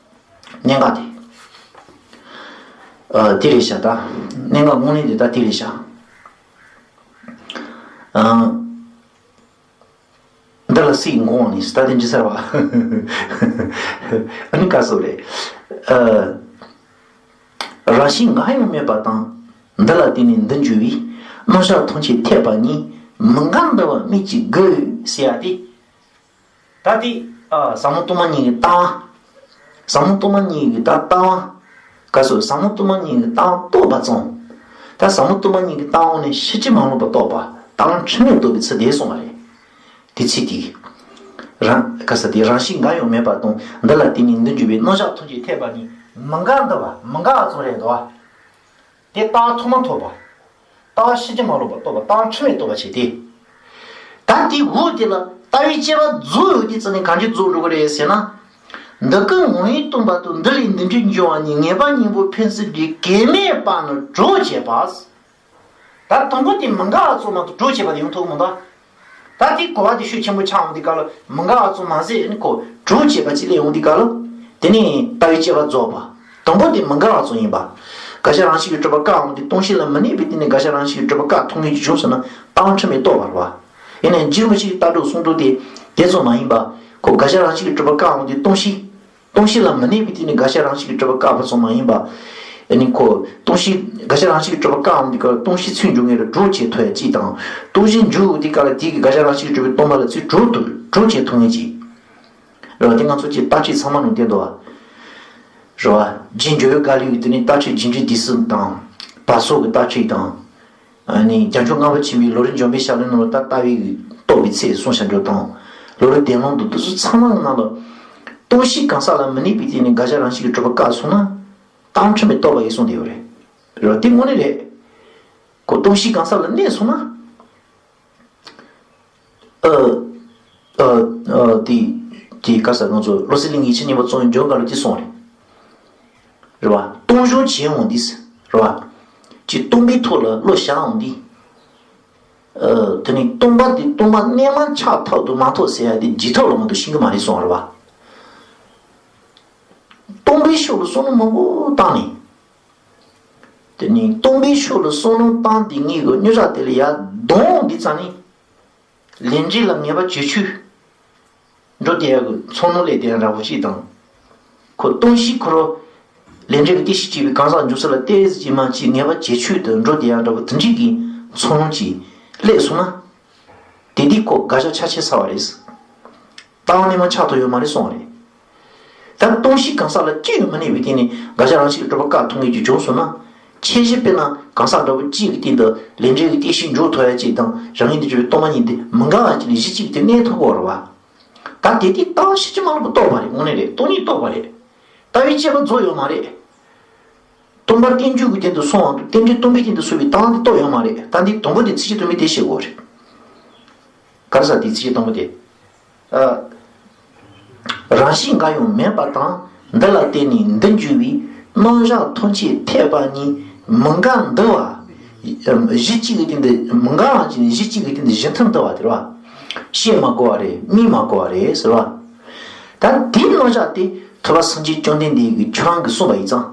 གནད་འགག་དེ། ཨ། དེ་རེད་ཤག་ད། གནད་འགག་དངོས་གནས་དེ་ད་དེ་རེད་ཤག་ཨ། འདི་ལ་སྲིད་འགོང་ནས་ད་དེ་འཇི་ཟེར་བ། ཨ་ནི་ག་སོ་རེད། ཨ། རང་བཞིན་འགའ་ཡང་མེད་པ་དང་། འདི་ལ་བརྟེན་ནས་འདི་འབྱུང་བའི། རྣམ་གཞག་ཐམས་ཅད་འཐད་པ་ཉིད། མི་འགལ་འདུ་བ་སྨོས་ཅི་དགོས་ཟེར་ཡ་དེ། ད་དེ། ཨ། ཟབ་མོ་སྟོང་པ་ཉིད་ཀྱི་ལྟ་བ། ཟབ་མོ་སྟོང་པ་ཉིད་ཀྱི་ད་ལྟ་བ། ག་སོ། ཟབ་མོ་སྟོང་པ་ཉིད་ཀྱི་ལྟ་བ་རྟོགས་པ་ཙམ། ད་ཟབ་མོ་སྟོང་པ་ཉིད་ཀྱི་ལྟ་བ་ནི་ཕྱིན་ཅི་མ་ལོག་པར་རྟོགས་པ། ལྟ་བ་འཁྲུལ་མེད་རྟོགས་པའི་ཚུལ་དེ་གསུངས་པ་རེད། དེ་ཚིག་དེ། རང་། ག་ས་དེ་རང་བཞིན་འགའ་ཡང་མེད་པ་དང་། འདི་ལ་བརྟེན་ནས་འདི་འབྱུང་བའི། རྣམ་གཞག་ཐམས་ཅད་འཐད་པ་ཉིད། མི་འགལ་འདུ་བ། མི་འགལ་བ་ཙམ་རེད་འདུག་བ། དེ་ལྟ་བ་ཐོག་མ་ཐོབ་པ། ལྟ་བ་ཕྱིན་ཅི་མ་ལོག་པར་རྟོགས་པ། ལྟ་བ་འཁྲུལ་མེད་རྟོགས་པ་བྱས་ཏེ། ད་དེའི་འོག་དེ་ལ་ལྟ་བའི་དཔྱད་པ་རྫོགས་ཡོད་དུས་ཙམ་ནས་གང་ཅི་རྫོགས་འགྲོ་གི་རེད་ཟེར་ན། འདི་ཀུན་ངོ་བོས་སྟོང་པ་དང་། འདི་ལས་འདི་འབྲས་འབྱུང་བ་ཉིད། ངེས་པ་གཉིས་པོ་ཕན་ཚུན་འདྲེས། གེགས་མེད་པར་ནི་གྲོགས་བྱེད་པ། ད་དང་པོ་དེ་མི་འགལ་བ་ཙམ་མ་གཏོགས་གྲོགས་བྱེད་པ་དེ་ཡོང་ཐུབ་ཀྱི་མི་འདུག་ད་དེ་གོ་བ་དེ་ཤུགས་ཆེན་པོ་ཆགས་འོང་དུས་སྐབས་ལ་མི་འགལ་བ་ཙམ་མ་ཟད་ནི་ཁོ་གྲོགས་བྱེད་པ་ཅིག་སླེབས་འོང་དུས་སྐབས་ལ། དེ་ནས་ལྟ་བའི་དཔྱད་པ་རྫོགས་པ། དང་པོ་དེ་མི་འགལ་བ་ཙམ་ཡིན་པ། དགག་བྱ་རང་བཞིན་གྱིས་གྲུབ་པ་ཀ་འོང་དུས་སྟོང་གཞི་ལ་མི་གནས་པའི་སྟེང་ནས་དགག་བྱ་རང་བཞིན་གྱིས་གྲུབ་པ་ཀ་མཐོང་ངེས་ཀྱི་བྱུང་སོང་ན་རྟགས་ཁྲིམས་མེད་རྟོགས་པ་རེད་བ། ཡིན་ནའི་འཇིགས་མི་འཇིགས་ཀྱི་ལྟ་གྲུབ་གསུང་དོན་དེ་དེ་ཙམ་མ་ཡིན་པ། ཁོ་དགག་བྱ་རང་བཞིན་གྱིས་གྲུབ་པ་ཀ་འོང་དུས་སྟོང་གཞི། སྟོང་གཞི་ལ་མི་གནས་པའི་སྟེང་ནས་དགག་བྱ་རང་བཞིན་གྱིས་གྲུབ་པ་ཀ་བ་ཙམ་མ་ཡིན་པ། ཨ་ནི་ཁོ་སྟོང་གཞི། དགག་བྱ་རང་བཞིན་གྱིས་གྲུབ་པ་ཀ་འོང་དུས་སྐབས་ལ་སྟོང་གཞི་ཚུར་འཇོག་ངེས་རེད་གྲོགས་བྱེད་ཐུབ་ཡ་གཅིག་དང་། སྟོང་གཞི་འཇོག་འོང་དུས་སྐབས་ལ་དེ་གི་དགག་བྱ་རང་བཞིན་གྱིས་གྲུབ་པའི་སྟོང་པ་ལ་ཚུར་གྲོགས་ཐུབ་གྲོགས་བྱེད་ཐུབ་ངེས་གཅིག་རེད་བ། དེ་ང་ཚོ་ཀྱི་ལྟ་ཁྲིད་ཚང་མ་ནང་བསྟན་འདུག་བ། རེད་བ། རྗེ་འཇམ་དབྱངས་དགའ་ལོས་ཀྱི་དེ་ནས་ལྟ་ཁྲིད་རྗེས་འབྲེལ་སྡེ་གསུམ་དང་། བར་སོག་གི་ལྟ་ཁྲིད་དང་། ཨ་ནི་རྒྱ་མཚོ་ལྔ་པ་ཆེན་པོའི་ལམ་རིམ་འཇམ་དཔལ་ཞལ་ལུང་ནང་ལ་ད་ལྟ་བའི་རྟོགས་པའི་ཚད་གསུངས་བཞག་འགྲོ་དང་། ལམ་རིམ་བདེན་ལུང་དང་དེ་ཚོ་ཚང་མ་ནང་ལ། སྟོང་གཞི་གང་ཟག་ལ་མི་གནས་པའི་སྟེང་ནས་དགག་བྱ་རང་བཞིན་གྱིས་གྲུབ་པ་ཀ་སོང་ན། རྟགས་ཁྲིམས་མེད་རྟོགས་པ་ཡིན་གསུངས་བསྡད་ཡོད་རེད། རེད་བ། དེ་དངོས་གནས་རེད། ཁོ་སྟོང་གཞི་གང་ཟག་ལ་གནས་སོང་ན། ཨ། ཨ། ཨ། དེ། དེ་ག་ས་ང་ཚོ་བློ་གསལ་གླིང་གི་ཆེན་གཉིས་པ་རྩོམ་པའི་འཇོག་ག་ལ་དེ་སོང་རེད། རེད་བ། སྟོང་གཞོན་བྱེད་འོང་དུས། རེད་བ། ཅིག་སྟོང་པའི་ཐོག་ལ་བློ་བཞག་འོང་དུས། ཨ། དེ་ནི་སྟོང་པ་དེ་སྟོང་པ་རྣལ་མ་ཆགས་ཐབས་དུ་མ་གཏོགས་ཟེར་ཡ་དེ་འཇིག་ཐབས་ལ་མ་གཏོགས་ཤེས་ཀྱི་མ་རེད་གསུངས་རེད་བ། སྟོང་པའི་ཕྱོགས་ལ་བསམ་བློ་མང་པོ་བཏང་ནས། དེ་ནི་སྟོང་པའི་ཕྱོགས་ལ་བསམ་བློ་བཏང་དེ་ངེས་ཀྱི་རྙོག་དྲ་དེ་ལ་ཡར་ལྡང་འོང་དུས་ཙང་ནི། ལས་འབྲས་ལ་ངེས་པ་བྱེད་ཆོས། འགྲོ་བསྡད་ཡག་གི་ཚོར་སྣང་སླེབས་བསྡད་ཡག་འདྲ་པོ་ཅིག་དང་། ཁོ་སྟོང་གཞི་ཁོ་རང་ལས་འབྲས་ཀྱི་རྟེན་གཞི་བྱས་པའི་གང་ཟག་འཇོག་ས་ལ་ཏོག་ཙམ་ཅིག་མ་ཅིག་ངེས་པ་བྱེད་ཆོས་དུ་འགྲོ་བསྡད་ཡག་འདྲ་པོ་དེ་འདྲའི་གི་ཚོར་སྣང་ཅིག་སླེབས་སོང་ན། དེ་དུས་ཁོ་དགག་བྱ་ཆ་ཆེ་ཚ་བ་རེད། རྟགས་རྣལ་མ་ཆགས་ཐུབ་ཡོད་མ་རེད་གསུངས་པ་རེད། ད་སྟོང་གཞི་གང་ཟག་ལ་ཅི་ཡང་མི་གནས་པའི་སྟེང་ནས་དགག་བྱ་རང་བཞིན་གྱིས་གྲུབ་པ་ཀ་མཐོང་ངེས་ཀྱི་བྱུང་སོང་ན། ཁྱད་གཞི་དཔེར་ན་གང་ཟག་འདྲ་པོ་གཅིག་གི་སྟེང་དུ་ལས་འབྲས་ཀྱི་རྟེན་གཞི་འཇོག་ཐུབ་ཡ་གཅིག་དང་རང་ཉིད་དུ་གྱུར་པའི་སྟོང་པ་ཉིད་དེ་མི་འགལ་བ་གཅིག་ལས་གཞི་གཅིག་དེ་གནས་ཐུབ་ཀྱི་ཡོད་རེད་བ། ད་དེ་དུས་རྟགས་ཕྱིན་ཅི་མ་ལོག་པ་རྟོགས་པ་རེད། དངོས་གནས་རེད། སྟོང་ཉིད་རྟོགས་པ་རེད། ལྟ་བའི་དཔྱད་པ་རྫོགས་ཡོད་མ་རེད། སྟོང་པ་རྟེན་འབྱུང་གི་སྟེང་དུ་སོང་བ་དང་རྟེན་འབྲེལ་སྟོང་པའི་སྟེང་དུ་སོང་བའི་རྟགས་འདི་རྟོགས་ཡོད་མ་རེད། ད་འདི་དང་པོ་དེ་ཚིག་གཅིག་ཐོན་མི་དེ་བཤད་དགོས་རེད། ག་རེ་ཟེར་དེ་ཚིག་གཅིག་དང་པོ་དེ། ཨ། རང་བཞིན་འགའ་ཡང་མེད་པ་དང་འདི་ལ་བརྟེན་ནས་འདི་འབྱུང་བའི་རྣམ་གཞག་ཐམས་ཅད་འཐད་པ་གཉིས་མི་འགལ་འདུ་བ། གཞི་གཅིག་གི་སྟེང་དུ་མི་འགལ་བ་ཅིག་ནི་གཞི་གཅིག་གི་སྟེང་དུ་གཞི་མཐུན་འདུ་བ་དེ་རེད་བ། བཤད་མ་དགོས་པ་རེད། སྨྲས་མ་དགོས་པ་རེད་ཟེར་བ། ད་དེའི་རྣམ་གཞག་དེ་ཐུབ་པ་སངས་རྒྱས་བཅོམ་ལྡན་འདས་ཀྱིས་ཁྱོད་རང་གིས་གསུངས་པ་ཡིན་ཙང་།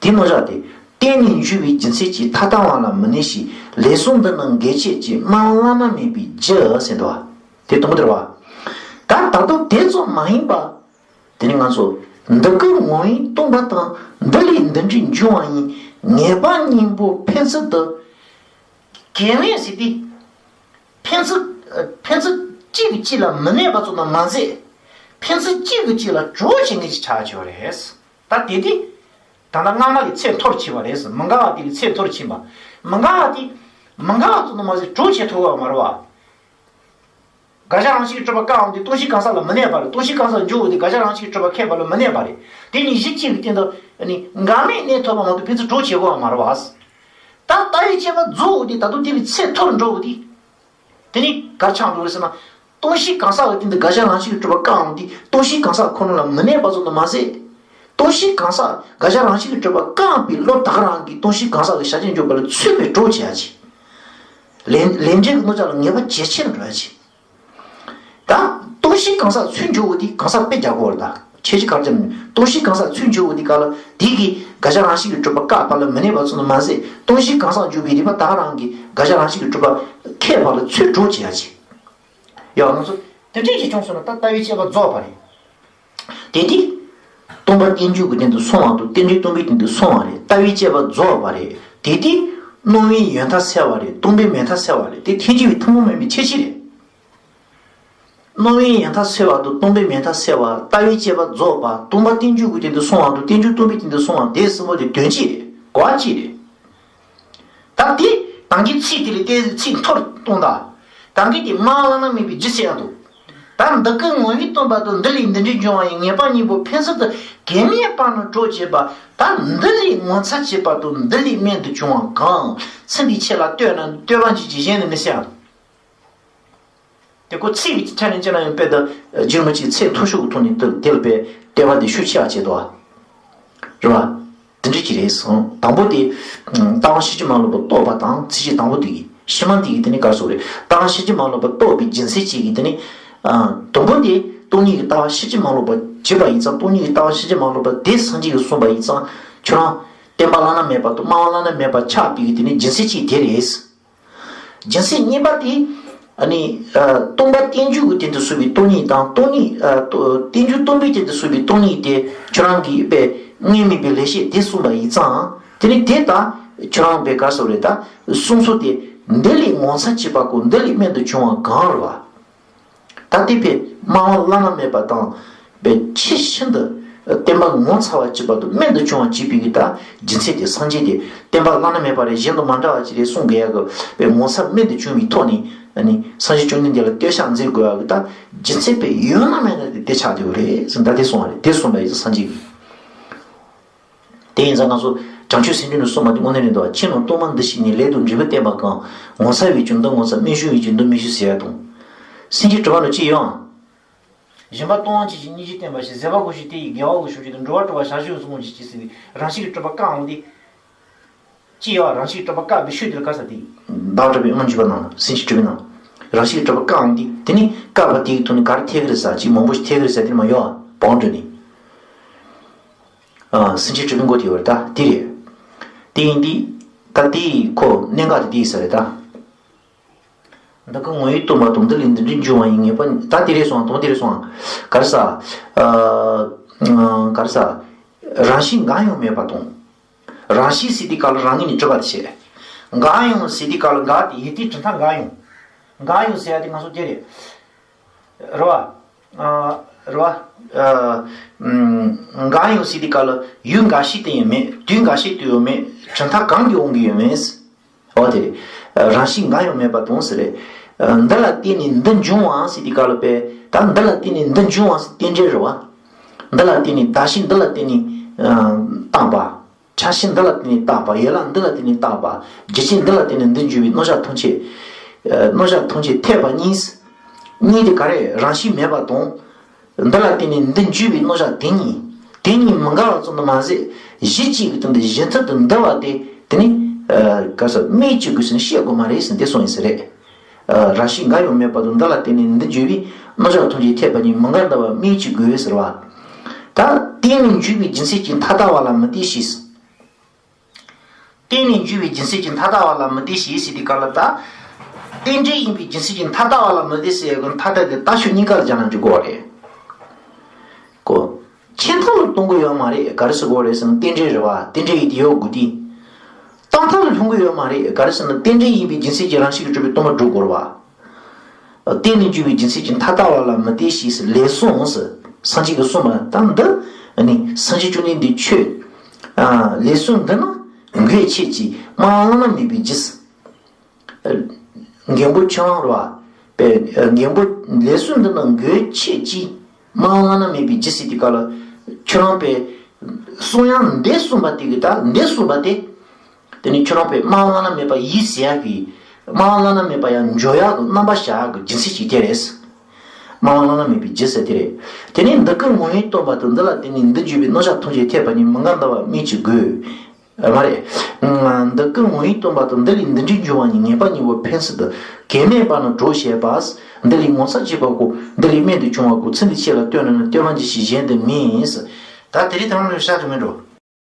དེའི་རྣམ་གཞག་དེ། བརྟེན་ནས་འབྱུང་བའི་རྒྱུ་མཚན་གྱིས་ཐ་དད་པ་ལ་མི་གནས་ཤིང་ལས་གསུམ་འདི་ནི་འགལ་བྱེད་ཀྱི་སྨྲ་བ་བླ་ན་མེད་པའི་རྒྱུ་ཟེར་འདུག་བ། དེ་དང་པོ་དེ་རེད་བ། ད་ད་དུང་དེ་ཙམ་མ་ཡིན་པ། དེ་ནི་ང་ཚོ་འདི་སྐད་ངོ་བོས་སྟོང་པ་དང་འདི་ལས་འདི་འབྲས་འབྱུང་བ་ཡི་ངེས་པ་གཉིས་པོ་ཕན་ཚུན་དུ་གེགས་མེད་ཟེར་ཏེ། ཕན་ཚུན་ཕན་ཚུན་གཅིག་གིས་གཅིག་ལ་མི་གནས་པ་ཙམ་དུ་མ་ཟད། ཕན་ཚུན་གཅིག་གིས་གཅིག་ལ་གྲོགས་བྱེད་མཁན་ཅིག་ཆགས་ཀྱི་ཡོད་རེད། ད་དེ་དེ། ད་ལྟ་སྔ་མ་གི་ཚད་མཐོ་རུ་ཕྱིན་པ་རེད། མི་འགལ་བ་དེ་གི་ཚད་མཐོ་རུ་ཕྱིན་པ། མི་འགལ་བ་དེ། མི་འགལ་བ་ཙམ་དུ་མ་ཟད་གྲོགས་བྱེད་ཐུབ་པ་མ་རེད་བ། དགག་བྱ་རང་བཞིན་གྱིས་གྲུབ་པ་ཀ་འོང་དུས་སྟོང་གཞི་གང་ཟག་ལ་མི་གནས་པ་རེད། སྟོང་གཞི་གང་ཟག་འཇོག་འོང་དུས་དགག་བྱ་རང་བཞིན་གྱིས་གྲུབ་པ་མཁས་པ་ལ་མི་གནས་པ་རེད། དེ་གཉིས་གཞི་གཅིག་གི་སྟེང་དུ་ནི་འགལ་མེད་གནས་ཐུབ་པ་མ་གཏོགས་ཕན་ཚུན་གྲོགས་བྱེད་དགོས་པ་མ་རེད་བ། ད་ལྟ་བའི་དཔྱད་པ་རྫོགས་འོང་དུས་ད་དུང་དེ་ལས་ཚད་མཐོ་རུ་འགྲོ་འོང་དུས། དེ་ནི་གར་ཆགས་འགྲོ་རེད་ཟེར་ན། སྟོང་གཞི་གང་ཟག་གི་སྟེང་དུ་དགག་བྱ་རང་བཞིན་གྱིས་གྲུབ་པ་ཀ་འོང་དུས་སྟོང་གཞི་གང་ཟག་ཁོ་ན་ལ་མི་གནས་པ་ཙམ་དུ་མ་ཟད། སྟོང་གཞི་གང་ཟག་དགག་བྱ་རང་བཞིན་གྱིས་གྲུབ་པ་ཀ་འོང་བའི་བློ་ད་ག་རང་གིས་སྟོང་གཞི་གང་ཟག་གི་བྱ་བྱེད་འཇོག་པ་ལ་ཚུད་པའི་གྲོགས་བྱེད་ཡ་ཅིག་ལས་ལས་འབྲས་ཀྱི་རྣམ་གཞག་ལ་ངེས་པ་ཇེ་ཆེ་རུ་འགྲོ་ཡ་ཅིག་ད་སྟོང་གཞི་གང་ཟག་ཚུར་འཇོག་འོང་དུས་གང་ཟག་དཔེ་རྒྱག་དགོས་རེད་ད། ཁྱད་ཆོས་ག་རེ་ཅིག་སྟོང་གཞི་གང་ཟག་ཚུར་འཇོག་འོང་དུས་ག་ལ་དེ་གིས་དགག་བྱ་རང་བཞིན་གྱིས་གྲུབ་པ་ཀ་པ་ལ་མི་གནས་པ་ཙམ་དུ་མ་ཟད། སྟོང་གཞི་གང་ཟག་འཇོག་པའི་རིགས་པ་ད་ག་རང་གིས་དགག་བྱ་རང་བཞིན་གྱིས་གྲུབ་པ་མཁས་པ་ལ་ཚུར་གྲོགས་བྱེད་ཡ་ཅིག་ཡང་ང་ཚོ་དེ་འདྲས་ཅིག་བྱུང་སོང་ན་ད་ལྟ་བའི་དཔྱད་པ་རྫོགས་པ་རེད། དེ་དུས། སྟོང་པ་རྟེན་འབྱུང་གི་སྟེང་དུ་སོང་བ་དང་རྟེན་འབྲེལ་སྟོང་པའི་སྟེང་དུ་སོང་བ་རེད། ལྟ་བའི་དཔྱད་པ་རྫོགས་པ་རེད། དེ་དུས། སྣང་བའི་ཡོད་མཐའ་སེལ་བ་རེད། སྟོང་པའི་མེད་མཐའ་སེལ་བ་རེད། དེ་ཐལ་འགྱུར་བའི་ཐུན་མོང་མིན་པའི་ཁྱད་ཆོས་རེད། སྣང་བའི་ཡོད་མཐའ་སེལ་བ་དང་སྟོང་པའི་མེད་མཐའ་སེལ་བ། ལྟ་བའི་དཔྱད་པ་རྫོགས་པ། སྟོང་པ་རྟེན་འབྱུང་གི་སྟེང་དུ་སོང་བ་དང་རྟེན་འབྱུང་སྟོང་པའི་སྟེང་དུ་སོང་བ་དེ་གསུམ་པོ་དེ་དོན་གཅིག་རེད། གོ་བ་གཅིག་རེད། ད་དེ་དང་གི་ཚིག་དེ་ལས་དེ་ཚིག་མཐོར་གཏོང་ད། དང་གི་དེ་སྨྲ་བ་བླ་ན་མེད་པའི་རྒྱུ་ཟེར་ཡང་འདུག་ད་འདི་སྐད་ངོ་བོས་སྟོང་པ་དང་འདི་ལས་འདི་འབྲས་འབྱུང་བ་ཡི་ངེས་པ་གཉིས་པོ་ཕན་ཚུན་དུ་གེགས་མེད་པར་ནི་གྲོགས་བྱེད་པ། ད་འདི་ལས་ངོ་མཚར་ཆེ་བ་དང་འདི་ལས་རྨད་དུ་བྱུང་བ་གང་། ཚུལ་འདིའི་ཆེད་ལ་ལྟོས་ན་ལྟོས་པ་འབྱེད་ཀྱི་གཞན་ནི་མི་སྲིད་ཨ། དེ་ཁོ་ཚིག་གི་ཕྲད་ནས་ཅི་ན་ཡང་དཔེ་དང་རྒྱུན་མི་གཅིག་ཚད་མཐོ་ཤོས་ཀྱི་ཐོག་ནས་དེ་དེ་ལ་དཔེ་ལྟོས་པ་དེ་ཤུགས་ཆེ་བ་བྱེད་དོ། རེད་བ། དེ་འདྲ་ཅིག་རེད་སོང་། དང་པོ་དེ། ལྟ་བ་ཕྱིན་ཅི་མ་ལོག་པ་རྟོགས་པ་དང་ཚིག་གཅིག་དང་པོ་དེ་གི་ཕྱི་མ་དེ་གི་དེ་ནི་ག་རེ་ཟེར་རེད། ལྟ་བ་ཕྱིན་ཅི་མ་ལོག་པ་རྟོགས་པའི་རྒྱུ་མཚན་གཅིག་གི་དེ་ནི། དང་པོ་དེ་སྟོང་ཉིད་ཀྱི་ལྟ་བ་ཕྱིན་ཅི་མ་ལོག་པ་ བྱེད་པ་ཡིན་ཙང་སྟོང་ཉིད་ཀྱི་ལྟ་བ་ཕྱིན་ཅི་མ་ལོག་པ་དེ་སངས་རྒྱས་ཀྱིས་གསུངས་པ་ཡིན་ཙང་ཁྱོད་རང་བསྟན་པ་བླ་ན་མེད་པ་དང་སྨྲ་བ་བླ་ན་མེད་པ་ཆགས་པའི་གི་དེ་ནི་རྒྱུ་མཚན་གཅིག་དེ་རེད། རྒྱུ་མཚན་གཉིས་པ་དེ། ཨ་ནི། ཨ། སྟོང་པ་རྟེན་འབྱུང་གི་སྟེང་དུ་གསུངས་པའི་སྟོང་ཉིད་དང་སྟོང་ཉིད། ཨ། རྟེན་འབྱུང་སྟོང་པའི་སྟེང་དུ་གསུངས་པའི་སྟོང་ཉིད་དེ་ཁྱོད་རང་གིས་པས་ངེས་མེད་པའི་ལེགས་བཤད་དེ་གསུངས་པ་ཡིན་ཙང་དེ་ནི་དེ་ལྟ་ཁྱོད་རང་པས་ག་རེ་ཟེར་རེད་ད། གསུང་ཚུལ་དེ་འདི་ལས་ངོ་མཚར་ཆེ་བ་ཀོ་འདི་ལས་རྨད་དུ་བྱུང་བ་གང་རེད་བ། ད་དེ་པས་སྨྲ་བ་བླ་ན་མེད་པ་དང་པས་ཆེས་ཤིན་ཏུ་བསྟན་པ་ངོ་མཚར་བ་བྱེད་པ་དང་རྨད་དུ་བྱུང་བ་བྱེད་པའི་གི་ད་རྒྱུ་མཚན་དེ་སངས་རྒྱས་དེ་བསྟན་པ་བླ་ན་མེད་པ་རེད། གཞན་དང་མ་འདྲ་བ་ཅིག་རེད་གསུང་དགོས་ཡ་གི་པས་ངོ་མཚར་རྨད་དུ་བྱུང་བའི་ཐོག་ནས་ཨ་ནི་སངས་རྒྱས་བཅོམ་ལྡན་འདས་ལ་བསྟོད་ཕྱག་མཛད་དགོས་ཡ་གི་ད་རྒྱུ་མཚན་པས་ཡོད་ན་མེད་ན་དེ་དེ་ཆགས་བསྡད་ཡོད་རེད་ཟེར་ད་དེ་གསུངས་པ་རེད། དེ་གསུངས་པ་ཡིན་སངས་རྒྱས་ཀྱིས། དེ་ཡིན་ཙང་ང་ཚོ་བྱང་ཆུབ་སེམས་འགྲེལ་ནས་གསུངས་པ་དེ་དངོས་གནས་རེད་འདུག་ཕྱི་ནང་སྟོང་པ་འདི་ཤེས་ནས་ལས་དང་འབྲས་བུ་བསྟན་པ་གང་། ངོ་མཚར་བའི་ཀྱང་འདི་ངོ་མཚར། རྨད་བྱུང་བའི་ཀྱང་འདི་རྨད་བྱུང་ཟེར་ཡ་དང་། སེམས་ཅན་གྲུབ་པ་ལ་ཅི་ཡོང་། གཞན་པ་སྟོང་པ་ཅི་ཞིག་སྙིང་རྗེ་བསྟན་པ་ཞིག་ཟད་པ་གོ་ཞིག་དེ་ཡི་དགེ་བ་གོ་ཞོག་ཅིག་དང་འགྲོ་བ་གྲོལ་བ་བྱང་ཆུབ་སེམས་ཀྱི་ཅི་ཟེར་བའི་རང་བཞིན་གྱི་གྲུབ་པ་བཀག་འོང་དེ། ཅི་ཡོད་རང་བཞིན་གྱི་གྲུབ་པ་བཀག་པའི་ཆོས་དེ་ལ་ག་ས་དེ། བདག་གྲུབ་པའི་སྔོན་འཇུག་པ་ནང་སེམས་ཅན་གྲུབ་པའི་ནང་། རང་བཞིན་གྱི་གྲུབ་པ་བཀག་འོང་དེ་དེ་ནི་བཀག་པ་དེ་ཡི་ཐོག་ནས་ག་རེ་ཐེག་གི་རེད་ས་ཅིག་མང་པོ་ཞིག་ཐེག་གི་རེད་ས་དེ་ནི་མ་ཡོད་བང་འགྲོ་ནི། ཨ། སེམས་ཅན་གྲུབ་པའི་མགོ་དེ་བར་ད་དེ་རེད། དེ་ཡིན་དུས་ད་དེ་ཡི་ཁོ་གནད་འགག་དེ་དེ་ཡིན་ས་རེད་ད། འདི་ཀུན་ངོ་བོས་སྟོང་པ་དང་། འདི་ལས་འདི་འདྲའི་འབྱུང་བ་ཡི་ངེས་པ་ཉིད། ད་དེ་རེད་སོང་དང་དེ་རེད་སོང་། ག་རེ་ཟ། ཨ། ག་རེ་ཟ། རང་བཞིན་འགའ་ཡང་མེད་པ་དང་། རང་བཞིན་ཟེར་དུས་སྐབས་ལ་རང་ངོས་ནས་གྲུབ་པ་དེ་བྱས། འགའ་ཡང་ཟེར་དུས་སྐབས་ལ་འགའ་དེ་ཡུལ་དེའི་གྲུབ་མཐའ་འགའ་ཡང་། འགའ་ཡང་ཟེར་ཡ་དེ་ང་ཚོ་དེ་རེད། རེད་བ། ཨ། རེད་བ། ཨ། ཨམ། འགའ་ཡང་ཟེར་དུས་སྐབས་ལ་ཡུལ་འགའ་ཞིག་ཏུ་ཡང་མེད། དུས་འགའ་ཞིག་ཏུ་ཡང་མེད། གྲུབ་མཐའ་གང་གི་དབང་གིས་ཡང་མེད། འོ་དེ་རེད། རང་བཞིན་འགའ་ཡང་མེད་པ་དང་ཟེར་རེད། འདི་ལ་བརྟེན་ནས་འདི་འབྱུང་བའང་ཟེར་དུས་སྐབས་ལ་པས་ད་འདི་ལ་བརྟེན་ནས་འདི་འབྱུང་བའང་ཟེར་རྟེན་འབྲེལ་རེད་བ། འདི་ལ་བརྟེན་ནས་བདག་གཞན་འདི་ལ་བརྟེན་ནས་ཨ། བཏགས་པ། ཆགས་ཞེན་འདི་ལ་བརྟེན་ནས་བཏགས་པ། ཡན་ལག་འདི་ལ་བརྟེན་ནས་བཏགས་པ། རྒྱུ་རྐྱེན་འདི་ལ་བརྟེན་ནས་འདི་འབྱུང་བའི་རྣམ་གཞག་ཐམས་ཅད། ཨ། རྣམ་གཞག་ཐམས་ཅད་འཐད་པ་གཉིས། གཉིས་དེ་ག་རེ་རང་བཞིན་མེད་པ་དང་། འདི་ལ་བརྟེན་ནས་འདི་འབྱུང་བའི་རྣམ་གཞག་དེ་གཉིས། དེ་གཉིས་མི་འགལ་བ་ཙམ་དུ་མ་ཟད་གཞི་གཅིག་གི་སྟེང་དུ་གཞི་མཐུན་དུ་འདུ་བ་དེ་དེ་ནི། ཨ། ག་ས་སྨོས་ཅི་དགོས་ཟེར་ན་བཤད་དགོས་མ་རེད་ཟེར་འདི་གསུངས་ཡིན་ས་རེད། ཨ། རང་བཞིན་འགའ་ཡང་མེད་པ་དང་། འདི་ལ་བརྟེན་ནས་འདི་འབྱུང་བའི་རྣམ་གཞག་ཐམས་ཅད་འཐད་པ་གཉིས་མི་འགལ་འདུ་བ་སྨོས་ཅི་དགོས་ཟེར་བ། ད་བརྟེན་ནས་འབྱུང་བའི་རྒྱུ་མཚན་གྱིས་ཐ་དད་པ་ལ་མི་ལྟོས་ཤིག་བརྟེན་ནས་འབྱུང་བའི་རྒྱུ་མཚན་གྱིས་ཐ་དད་པ་ལ་མི་ལྟོས་ཤིག་ཟེར་དུས་སྐབས་ལ་ད། རྟེན་འབྲེལ་ཡིན་པའི་རྒྱུ་མཚན་གྱིས་ཐ་དད་པ་ལ་མི་ལྟོས་ཟེར་ཡ་གི་ཐ་དད་དེ་རྟགས་ཤུགས་གཉིས་ཀ་ལ་སྦྱར་ན་འགྲིག་གོ་རེད། གོ། ཆད་མཐའ་ལ་གཏོང་གི་ཡོད་མ་རེད། ག་རེ་ཟེར་གོ་རེད་ཟེར་ན་རྟེན་འབྲེལ་རེད་བ། རྟེན་འབྲེལ་ཡིན་དེ་ཡོད་དགོས་དུས། རྟག་མཐའ་ལ་ལྷུང་གི་ཡོད་མ་རེད། ག་རེ་ཟེར་ན་རྟེན་འབྲེལ་ཡིན་པའི་རྒྱུ་མཚན་གྱིས་རང་བཞིན་གྱིས་གྲུབ་པའི་སྟོང་པར་སྒྲུབ་དགོས་རེད་བ། བརྟེན་ནས་འབྱུང་བའི་རྒྱུ་མཚན་གྱིས་ཐ་དད་པ་ལ་མི་ལྟོས་ཤིག་ཟེར་ལེགས་གསུངས་ཟེར་སངས་རྒྱས་ཀྱིས་གསུངས་པ་ད་འདི་ནི་སངས་རྒྱས་བཅོམ་ལྡན་འདས་ཆོས། ཨ། ལེགས་གསུངས་འདི་ནི་འགོད་བྱེད་ཀྱི་སྨྲ་བ་བླ་ན་མེད་པའི་རྒྱུ་ཟེར། རྒན་པོ་ཁྱོད་རང་རེད་བ། པས་རྒན་པོ་ལེགས་གསུངས་འདི་ནི་འགོད་བྱེད་ཀྱི་སྨྲ་བ་བླ་ན་མེད་པའི་རྒྱུ་ཟེར་དུས་སྐབས་ལ་ཁྱོད་རང་པས་གསུང་ཡང་འདི་གསུངས་པ་དེ་གི་ད་འདི་གསུངས་པ་དེ། དེ་ནི་ཁྱོད་རང་པས་སྨྲ་བ་བླ་ན་མེད་པ་ཡིན་ཟེར་ཡག་གི། སྨྲ་བ་བླ་ན་མེད་པ་ཡང་འཇོག་ཡག་གི་རྣམ་པ་བཞག་ཡག་གི་རྒྱུ་མཚན་ཞིག་དེ་རེད། སྨྲ་བ་བླ་ན་མེད་པའི་རྒྱུ་ཟེར་དེ་རེད། དེ་ནི་འདི་ཀུན་ངོ་བོས་སྟོང་པ་དང་། འདི་ལ་བརྟེན་ནས་འདི་འབྱུང་བའི་རྣམ་གཞག་ཐམས་ཅད་འཐད་པ་གཉིས་མི་འགལ་འདུ་བ་སྨོས་ཅི་དགོས། ཨ། མ་རེད། འདི་ཀུན་ངོ་བོས་སྟོང་པ་དང་། འདི་ལས་འདི་འདྲའི་འབྱུང་བ་ཉིད། ངེས་པ་གཉིས་པོ་ཕན་ཚུན་དུ། གེགས་མེད་པ་ནི་གྲོགས་བྱེད་པ། འདི་ལས་ངོ་མཚར་ཆེ་བ་ཀོ་འདི་ལས་རྨད་དུ་བྱུང་བ་ཀོ་ཚིག་འདི་ཆོས་ལ་ལྟོས་ན་ནི་ལྟོས་པ་ཅི་ཞིག་གཞན་དུ་མིན། ད་དེ་རིང་དེ་རིང་ལ་བཤད་དུ་མི་འགྲོ།